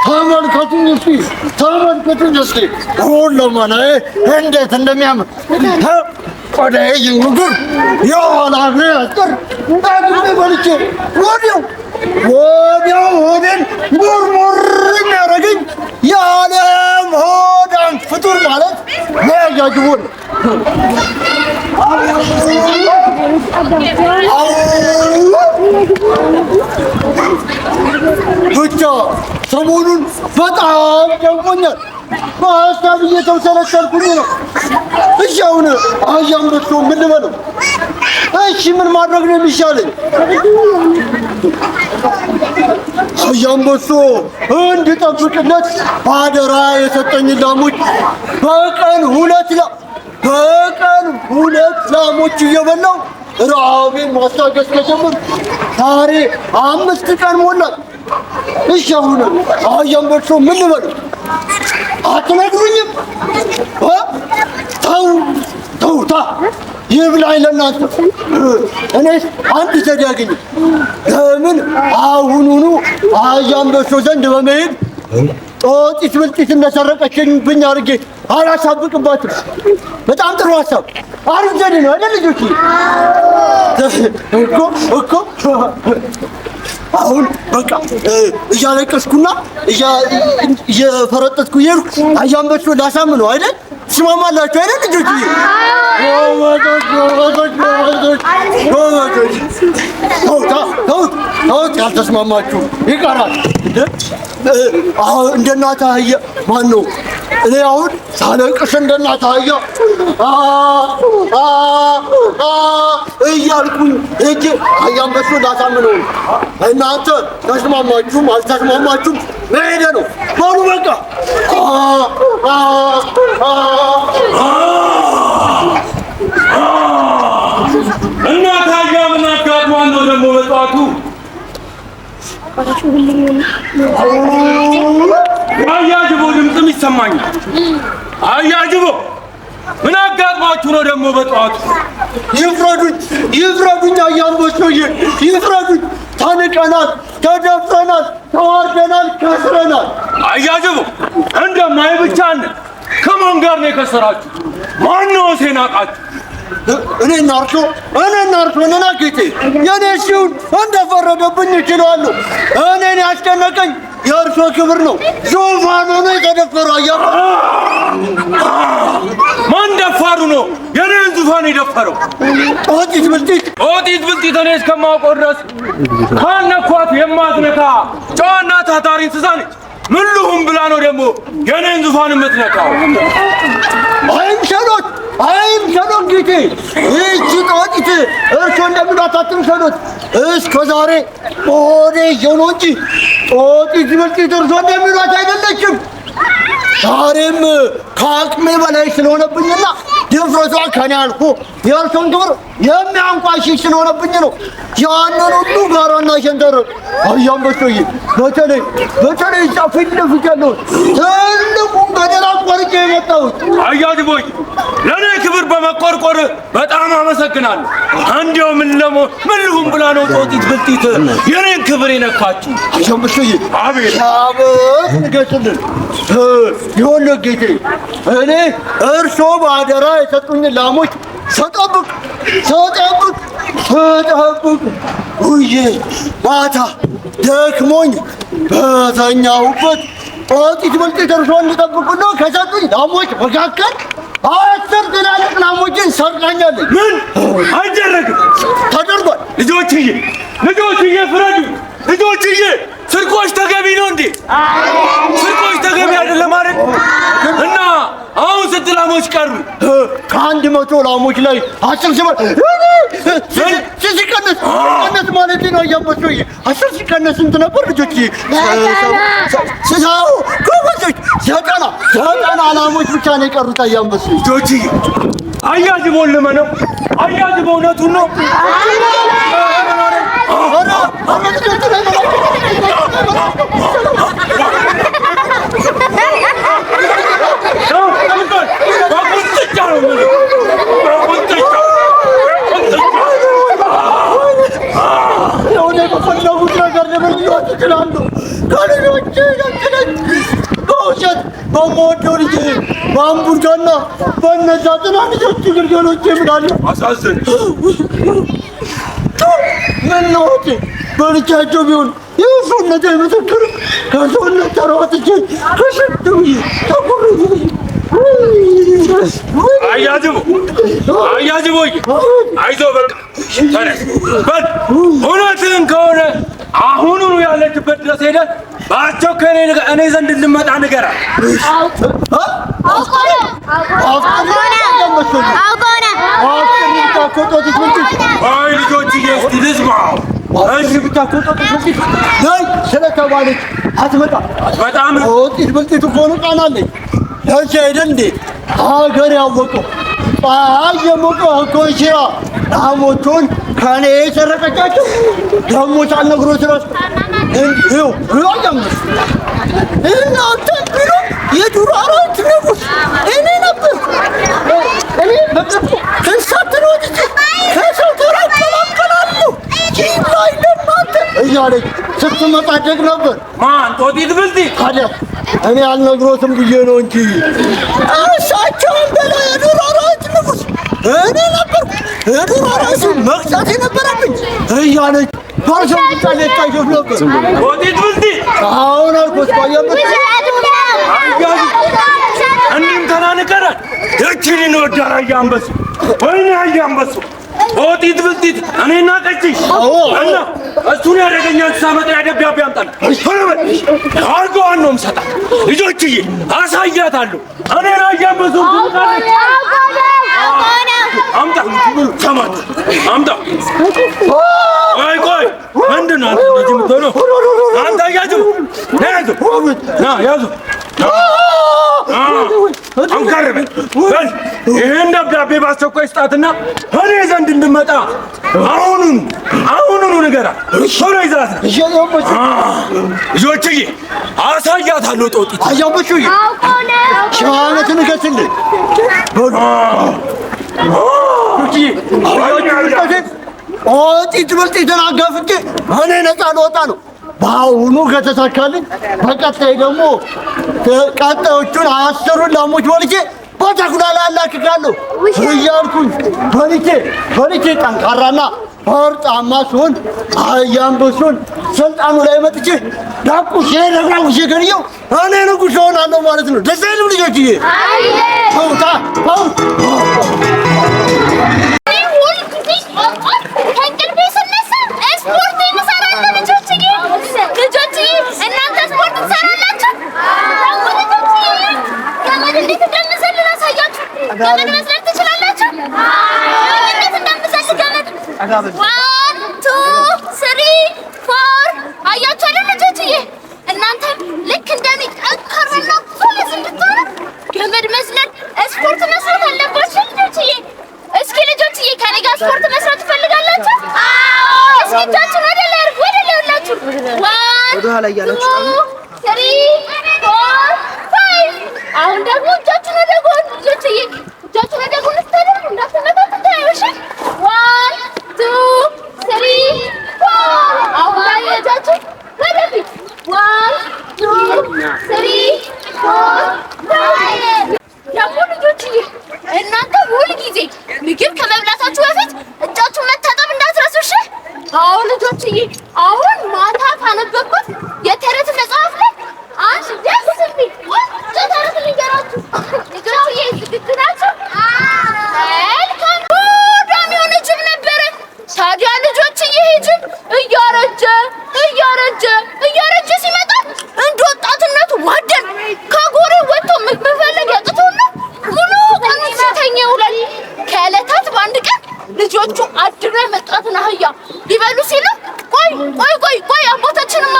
ተመልከቱኝ እስኪ ተመልከቱኝ እስኪ ሁለመናዬ እንዴት እንደሚያምር ቆዳዬ ይንጉር የኋላ እግሬ አጭር ጠግቤ በልቼ ወዲያው ወዲያው ሆዴን ሙርሙር የሚያደርገኝ የዓለም ሆዳም ፍጡር ማለት መያዣ ነው። ብቻ ሰሞኑን በጣም ጨንቆኛል። በሀሳብ እየተውሰለሰልኩኝ ነው። እሺ አሁን አህያም በልቶ ምን ልበለው? እሺ ምን ማድረግ ነው የሚሻለኝ? አህያም በልቶ እንድጠብቅለት ባደራ የሰጠኝ ላሞች በቀን ሁለት ላሞች እየበላው ረሃቤን ማስታገስ ከጀመርኩ ዛሬ 5 ቀን ሞላኝ። እሺ አሁን አህያም በልቶ ምን ልበለው? አትነግሩኝም? ተው ተው ታ ይብላኝ ለእናንተ። እኔስ አንድ ዘዴ አገኘሁ። ለምን አሁኑኑ አህያም በልቶ ዘንድ በመሄድ ጦጢት ብልጢት እንደሰረቀችብኝ አድርጌ አላሳብቅባትም። በጣም ጥሩ ሀሳብ፣ አሪፍ ዘዴ ነው አይደል ልጆች? እኮ እኮ አሁን በቃ እያለቀስኩና እየፈረጠጥኩ እየሄድኩ አያንበሶ ላሳምነው አይደል? ትስማማላችሁ አይደል ልጆች? ጎበዞች ጎበዞች ጎበዞች ጎበዞች። ተውት ተውት ተውት፣ ያልተስማማችሁ ይቀራል። አሁን እንደ እናት አህያ ማን ነው? እኔ አሁን ሳለቅስ እንደ እናት አህያ አ አ እያልኩኝ ሄጄ አህያ አንበሶ ላሳምነው ነው። እናንተ ተስማማችሁም አልተስማማችሁም መሄደ ነው። በሉ በቃ አ አ አ እና ታዲያ ምን አጋጥሟን ነው ደግሞ በጠዋቱ? አያጅቦ ድምፅም ይሰማኛል። አያጅቦ ምን አጋጥሟችሁ ነው ደግሞ በጠዋቱ? ይፍረዱኝ፣ ይፍረዱኝ፣ አያንበሶዬ ይፍረዱኝ። ተንቀናል፣ ተደፍረናል፣ ተዋርደናል፣ ከስረናል። አያጅቦ እንደማይ ብቻ ነን። ከማን ጋር ነው የከሰራችሁ? ማነው ሴናቃችሁ? እኔና እርሶ እኔና እርሶ ነና ጌቴ። የኔ ሲሆን እንደፈረደብኝ እችላለሁ። እኔን ያስጨነቀኝ የእርሶ ክብር ነው። ዙፋኑ ነው የተደፈረው። አያ ማን ደፋሩ ነው የኔን ዙፋን የደፈረው? ጦጢት ብልጢት፣ ጦጢት ብልጢት እኔ እስከማውቀው ድረስ ካልነኳት የማትነካ ጨዋና ታታሪ እንስሳ ነች። ምን ልሁን ብላ ነው ደግሞ የኔን ዙፋን የምትነካው? አይምሰሎት፣ አይምሰሎት ጌቴ። ይህቺ ጦጢት እርሶ እንደሚሏት አትምሰሎት። እስከ ዛሬ በሆዴ ይዤው ነው እንጂ ጦጢት ብልጢት እርሶ እንደሚሏት አይደለችም። ዛሬም ከአቅሜ በላይ ስለሆነብኝና ድፍረቷ ከኔ አልፎ የእርሶን ክብር የሚያንቋሽሽ ስለሆነብኝ ነው ያንን ሁሉ ጋራና ሸንተረር አያንበሶዬ፣ በተለይ በተለይ እዛ ፊት ለፊት ያለውን ትልቁን ገደል አቋርጬ የመጣሁት። አያጅቦይ ለእኔ ክብር በመቆርቆር በጣም አመሰግናለሁ። እንዲያው ምን ምን ልሁን ብላ ነው ጦጢት ብልጢት የኔን ክብር የነካችሁ? አያንበሶዬ፣ አቤት። አቤት ንገስልን። ይኸውልህ ጌቴ፣ እኔ እርሶ በአደራ የሰጡኝ ላሞች ስጠብቅ ስጠብቅ ስጠብቅ ውዬ ማታ ደክሞኝ በተኛሁበት ጦጢት ብልጢት እርሶ እንዲጠብቁና ከሰጡኝ ላሞች መካከል 10 ትላልቅ ላሞችን ሰርቃኛለች። ምን አይደረግም? ተደርጓል። ልጆችዬ፣ ልጆችዬ ፍረዱ። ልጆችዬ ስርቆች ተገቢ ነው እንዴ? ስርቆች ተገቢ አይደለም አይደል? እና አሁን ስንት ላሞች ቀሩ? ከ100 ላሞች ላይ 10 ሲበል ሲቀነስ ሲቀነስ ማለት ነው። አያንበሶዬ 10 ሲቀነስ ስንት ነበር ልጆች? ስሳው ጎበዞች፣ 90 ላሞች ብቻ ነው የቀሩት። አያንበሶዬ ልጆችዬ አያጅቦን ልመነው። አያጅቦ እውነቱን ነው። በቁንጥጫ ነው የምልህ፣ በቁንጥጫ። የሆነ በፈለጉት ነገር ልበሏት እችላለሁ። ከልጆቼ ነጥለኝ በውሸት በምወደው ልጄ በአምቡርጋና በእነዛ ትናንሾቹ ግልገሎቼ እምላለሁ። አሳዝን። ምን ነው እህቴ፣ በልቻቸው ቢሆን የሰውነት ምስክር ከሰውነት ተሯጥቼ ከሽት ብዬ ተኩር አያጅቦ አያጅቦዬ፣ አይዞህ በቃ ተነስ በል። እውነትህን ከሆነ አሁኑኑ ያለችበት ድረስ ሄደህ በአስቸኳይ እኔ ዘንድ እንድመጣ ንገራት። አይ ልጆችዬ፣ እስኪ ልስማው። ነይ ስለተባለች አትመጣም። በጣም ጦጢት ብልጢት እኮ ንቃናለች። ለዚህ አይደል እንዴ ሀገር ያወቀው ፀሐይ የሞቀው ኮንሽራ ላሞቹን ከኔ የሰረቀቻቸው ደግሞ ሳልነግሮት እራሱ ይኸው አያምስ እናንተ ቢሎ የዱር አራዊት ንጉሥ እኔ ነበርኩ። እኔ በቅርቡ ከእንስሳት ወጥቼ ከሰው ተራ እቀላቀላለሁ ይብላኝ ለእናንተ እያለች ስትመጻደቅ ነበር። ማን ጦጢት ብልጢት? ታዲያ እኔ አልነግሮትም ብዬ ነው እንጂ እሳቸውን በላይ የዱር አራዊት ንጉሥ እኔ ነበርኩ፣ የዱር አራዊቱ መቅጣት የነበረብኝ እያለች ባርሰው ብቻ ሊታየፍ ነበር። ወጢት ብልጢት አሁን አልኩት ቆየበት። እንዲህም ተናንቀናል። እችን እንወዳል። አያ አንበሱ፣ ወይኔ አያ አንበሱ፣ ኦጢት ብልጢት እኔና ቀጭሽ እና እሱን ያደገኛ እንስሳ መጥሪያ ደብዳቤ አምጣልኝ። ቶሎ በል። አድርገዋን ነው የምሰጣት። ልጆችዬ አሳያታለሁ። እኔን አያ አንበሱ ትንቃለች። አምጣ ሰማት፣ አምጣ። ቆይ ቆይ፣ ምንድን ነው አንተ እንደዚህ የምትሆነው? አንተ ያዙ፣ ና ያዙ፣ ና ያዙ። አንከር በል በል። ይህን ደብዳቤ በአስቸኳይ ስጣትና እኔ ዘንድ እንድመጣ አሁኑኑ አሁኑኑ ንገራት። ቶሎ ይዛት ና። ልጆችዬ አሳያታለሁ። ጦጢት አያንበሱዬ ሺህ ዓመት ንገስልኝ። ኦጢት ብልጢትን አጋፍጬ እኔ ነፃ ልወጣ ነው። በአሁኑ ከተሳካልኝ በቀጣይ ደግሞ ቀጣዮቹን 10ሩን ላሞች በልቼ በተኩላ ላይ አላክካለሁ እያልኩኝ በልቼ በልቼ ጠንካራና ፈርጣማ ስሆን አህያ አንበሱን ስልጣኑ ላይ መጥቼ ዳቁሼ ረግራጉሼ ገድየው እኔ ንጉሥ እሆናለሁ ማለት ነው። ደስ አይልም ልጆችዬ? ተውታ ተው። ከእንቅልፌ ስነሳ ስፖርት እሰራለሁ። ልጆችዬ ልጆችዬ እናንተ ስፖርት ትሰራላችሁ? ደግሞ ልጆችዬ ገመድ እንዴት እንደምዘል ላሳያችሁ። ገመድ መዝለል ትችላላችሁ? እንዴት እንደምዘል ገመድ 1 2 3 4 አያችሁ አይደል ልጆችዬ? እናንተም ልክ እንደኔ ጠንካራና ጎበዝ እንድትሆኑ ገመድ መዝለል ስፖርት መስራት አለባችሁ ልጆችዬ። እስኪ ልጆችዬ ከኔ ጋር ስፖርት መስራት ትፈልጋላችሁ? አዎ። እስኪ እጃችሁን ወደ ላይ አድርጉ፣ ወደ ላይ ሁላችሁ። 1 2 3 4 5። አሁን ደግሞ እጃችሁን ወደ ጎን ልጆችዬ፣ እጃችሁን ወደ ጎን ስታደርጉ እንዳትመታቱ ታዩ። እሺ 1 2 3 4። አሁን ደግሞ እጃችሁን ወደፊት 1 2 3 4 5። ደግሞ ልጆችዬ እናንተ ሁል ጊዜ ምግብ ከመብላታችሁ በፊት እጃችሁን መታጠብ እንዳትረሱ እሺ? አዎ ልጆችዬ፣ አሁን ማታ ካነበብኩት የተረት መጽሐፍ ላይ አንድ ደስ የሚል ቆንጆ ተረት ልንገራችሁ። ልጆችዬ ዝግጁ ናችሁ? መልካም። ሆዳም የሆነ ጅብ ነበረ። ታዲያ ልጆችዬ ይሄ ጅብ እያረጀ እያረጀ እያረጀ ሲመጣ እንደ ወጣትነቱ ዋደን ከጎሬ ወጥቶ ምግብ መፈለግ ያቅተውና ሙሉ ቀኑን ሲተኛ ይውላል። ከዕለታት በአንድ ቀን ልጆቹ አድነው የመጧትን አህያ ሊበሉ ሲሉ ቆይ ቆይ ቆይ ቆይ አባታችንማ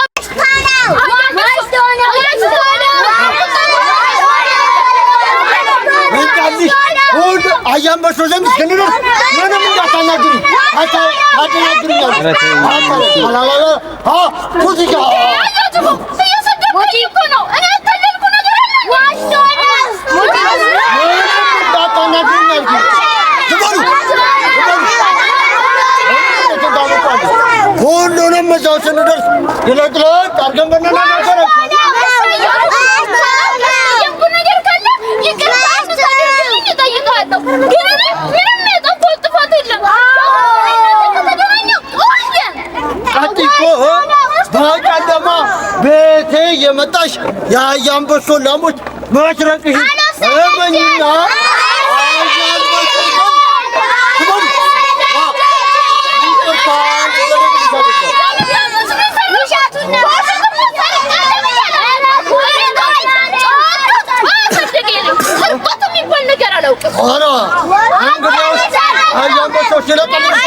እንጣልሽ ሁሉ አህያ አንበሶ ዘንድ እስክንደርስ ምንም እንዳታናግሪኝ፣ ታደናግሪኛለሽ። ሙዚቃ እየሰደብከኝ እኮ ነው። እኔ ያታለልኩ ነገር አለ? ምንም እንዳታናግሪኝ አልኩኝ። ዝም በሉ ዝም በሉ። ሁሉንም እዛው ስንደርስ ግለጥለጥ አድርገን ብንነጋገር ነገር ካለ ይቅርታ እንድታደርግልኝ እጠይቅሃለሁ። ግን እኔ ምንም ያጠፋሁት ጥፋት የለም። ከተገናኘሁ ቆየን። ቀጥይ እኮ በጨለማ ቤቴ የመጣሽ የአህያ አንበሶን ላሞች መስረቅሽን እመኝና አህያ አንበሶ ዘንድ ይቅርታ ስርቆት የሚባል ነገር አላውቅም። ኧረ እንግዲያውስ አህያ አንበሶ ሲለቀልሽ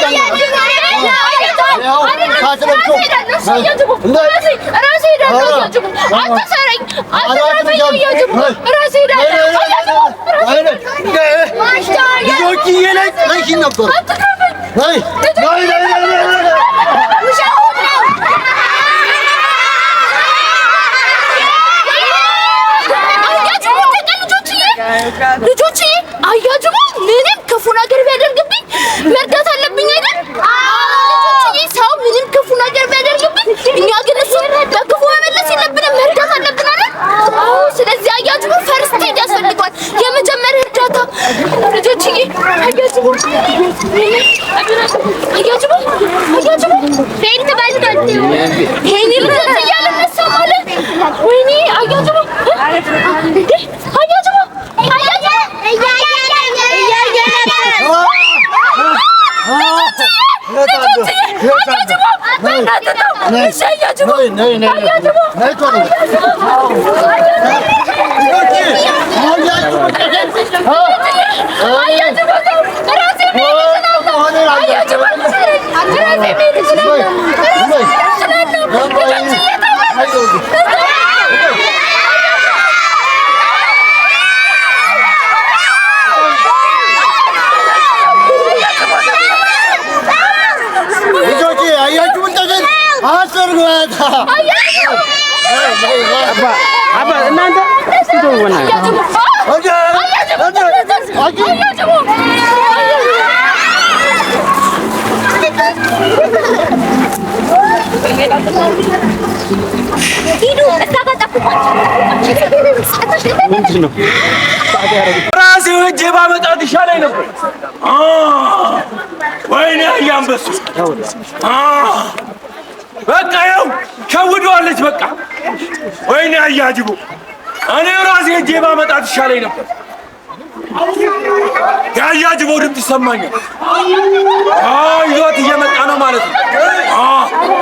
ልጆችዬ ላይ ጥለሽኝ ነበር። ነይ ነይ ነይ ነይ ነይ። ልጆችዬ አያጅቦ ምንም ክፉ ነገር ቢያደርግብኝ መርዳት አለብኝ አይደል? ልጆችዬ ሰው ምንም ክፉ ነገር ቢያደርግብኝ እኛ ግን እሱን በክፉ መመለስ የለብንም፣ መርዳት አለብን አይደል? አዎ። ልጆችዬ፣ አያጅቦ አያጅቦ አያጅቦ faint በልቷል። ወይኔ ልጆች እያልነሳም አለ። ወይኔ አያጅቦ እንዴ አያጅቦ ልጆቼ አያችሁ ብልጠትን አሰርጓት። አባ እናንተ እስቲ ተው በእናትህ። ሂዱ እዛ ጋር ጠብቋቸው። ምንድን ነው ራሴ ሄጄ ባመጣት ይሻለኝ ነበር። ወይኔ አያንበሱ በቃ ይኸው ሸውደዋለች። በቃ ወይኔ አያጅቡ እኔ ራሴ ሄጄ ባመጣት ይሻለኝ ነበር። የአያጅቦ ድምፅ ይሰማኛል። ይዟት እየመጣ ነው ማለት ነው።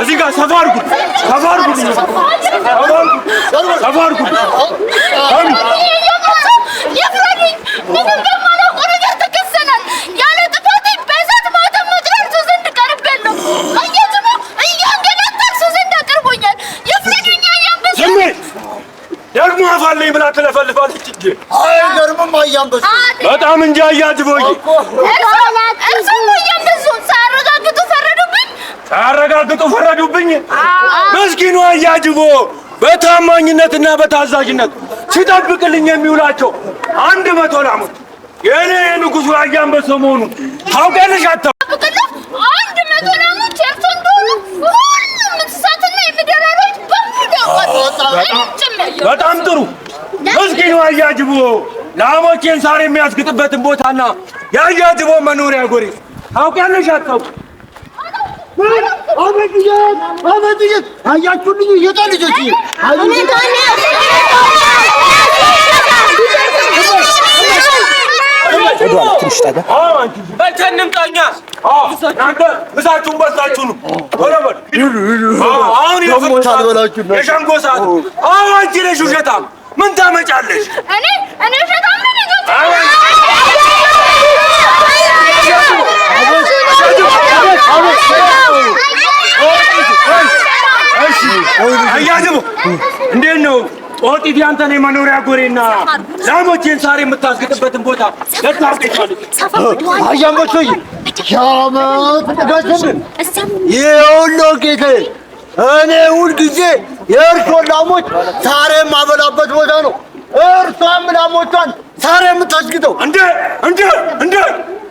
እዚህ ጋር ሰፋ አድርጉት፣ ሰፋ አድርጉት፣ ሰፋ አድርጉት። ይፍረዱኝ። ምንም በማላውቀው ነገር ተከሰናል። ያለ ጥፋቴ በእሳት ማተም መጥሪያ እርሶ ዘንድ ቀርቤያለሁ። አያጅቦ እያንገላታ እርሶ ዘንድ አቅርቦኛል። ይፍረዱኝ አያንበሱ። ዝም በይ። ደግሞ አፋለኝ ብላ ትለፈልፋለች እንጂ አይገርምም? አያንበሱ በጣም እንጂ አያጅቦዬ፣ እርሶም አያንበሱ ሳያረጋግጡ ፈረዱብኝ። ሳያረጋግጡ ፈረዱብኝ። ምስኪኑ አያጅቦ በታማኝነትና በታዛዥነት ሲጠብቅልኝ የሚውላቸው 100 ላሞች የእኔ የንጉሡ አያንበሶ መሆኑን ታውቂያለሽ? ጠብቅልህ 100 ላሞች የእርሶ እንደሆኑ ሁሉም እንስሳትና የምድር አራዊት በሙሉ ያውቃሉ፣ እኔም ጭምር። በጣም ጥሩ። ምስኪኑ አያጅቦ ላሞቼን ሳር የሚያስግጥበትን ቦታና የአያጅቦ መኖሪያ ጎሬ ታውቂያለሽ? አታውቂ? አቤት አቤት! አያችሁልኝ? የጣ ልጆች በልተን እንምጣ እኛ። እናንተ ምሳችሁን በልታችሁ ነው። ቶሎ በሉ። አሁን የሸንጎ ሰዓት። አዎ አንቺ ነሽ ውሸታም። ምን ታመጫለሽ? እኔ እኔ ውሸታም ነኝ ልጆች? አያጅቦ እንዴት ነው ጦጢት ያንተን የመኖሪያ ጎሬና ላሞቼን ሳር የምታስግጥበትን ቦታ ልታውቅ ይቻለች? አያንበሶዬ ሻመት ንገስልን። ይኸውልህ ጌታዬ፣ እኔ ሁልጊዜ የእርሶን ላሞች ሳር የማበላበት ቦታ ነው። እርሷም ላሞቿን ሳር የምታስግጠው። እንዴ እንዴ እንዴ!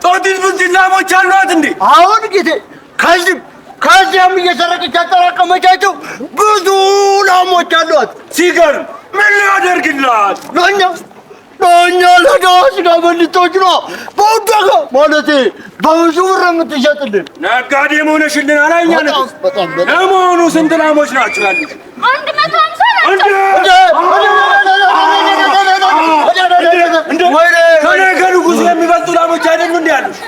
ጦጢት ብንቲት ላሞች አሏት እንዴ? አሁን ጌቴ ከዚህም ከዚያም እየሰረቀች ያጠራቀመቻቸው ብዙ ላሞች አሏት። ሲገርም! ምን ሊያደርግላት? ለእኛ ለእኛ ለድሀ ስጋ በልቶች ነው በውድ ዋጋ ማለቴ በብዙ ብር የምትሸጥልን። ነጋዴ መሆንሽልን አላኛ ነው። ለመሆኑ ስንት ላሞች ናቸው ያሉት? 150 ናቸው። ከእኔ ከንጉሡ የሚበልጡ ላሞች አይደሉ እንዲ ያሉሽ?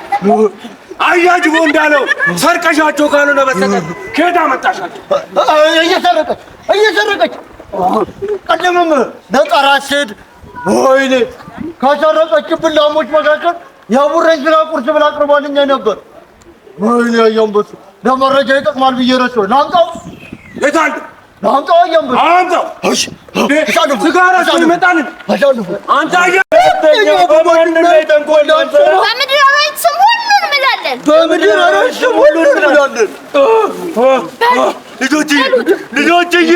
አያጅቦ እንዳለው ሰርቀሻቸው ካልሆነ በስተቀር ከየት አመጣሻቸው? እየሰረቀች እየሰረቀች ቀደምም ነጠራ ስትሄድ ወይኔ ከሰረቀችብን ላሞች መካከል የቡሬን ስጋ ቁርስ ብላ አቅርባልኝ ነበር። ወይኔ አያንበሱ ለመረጃ ይጠቅማል ብዬ ረሳሁ። ላምጣው? የት አለ? ላምጣው አያንበሱ? አምጣው። ስጋ ራሱ ይመጣል። አንተ አያ በማንም ላይ ተንኮል በምድር አራዊት ስም ሁሉን እንምላለን። በምድር አራዊት ስም ሁሉን እንምላለን። ልጆችዬ ልጆችዬ፣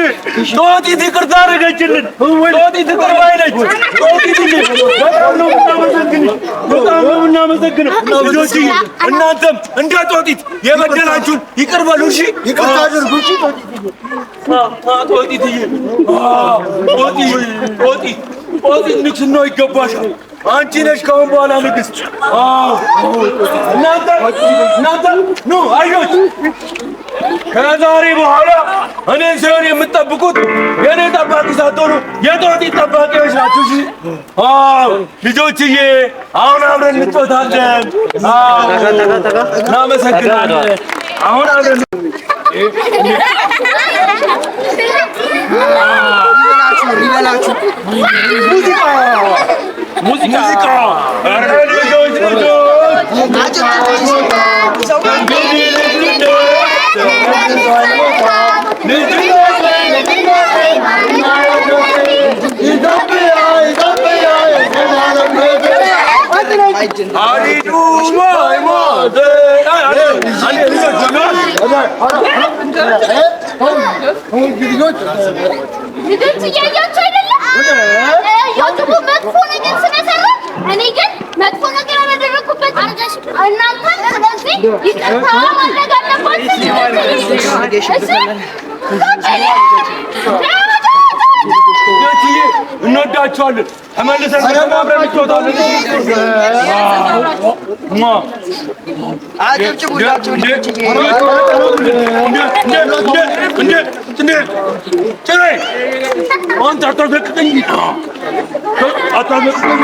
ጦጢት ይቅርታ አደረገችልን። ጦጢት ይቅር ባይ ነች። ጦጢትዬ በጣም ነው የምናመሰግንሽ፣ በጣም ነው የምናመሰግነው። ልጆችዬ እናንተም እንደ ጦጢት የበደላችሁን ይቅር በሉ እሺ፣ ይቅርታ አድርጉ እሺ። ጦጢትዬ፣ ጦጢት ጦጢት ጦጢት ንግስናው ይገባሻል። አንቺ ነሽ ከአሁን በኋላ ንግስት። አዎ እናንተ እናንተ ኑ አዮች፣ ከዛሬ በኋላ እኔን ሳይሆን የምትጠብቁት የእኔ ጠባቂ ሳትሆኑ የጦጢት ጠባቂዎች ናችሁ። እሺ? አዎ ልጆችዬ፣ አሁን አብረን እንጫወታለን። አዎ እናመሰግናለን። አሁን አብረን ሙዚቃ ሙዚቃ። ኧረ ልጆች ልጆች ልጆች እያያችሁ አይደለም? ዮቱቡ መጥፎ ነገር ስለሰራ እኔ ግን መጥፎ ነገር አላደረኩበት። እናንተም ስለዚህ ይቅርታ ማድረግ አለባችሁ። እሺ? ልጆችዬ እንወዳችኋለን። ተመልሰን ደግሞ አብረን እንጫወታለን። አጨብጭቡላቸው ልጆችዬ። አንተ አታስለቅቀኝ፣ አታስለቅቀኝ።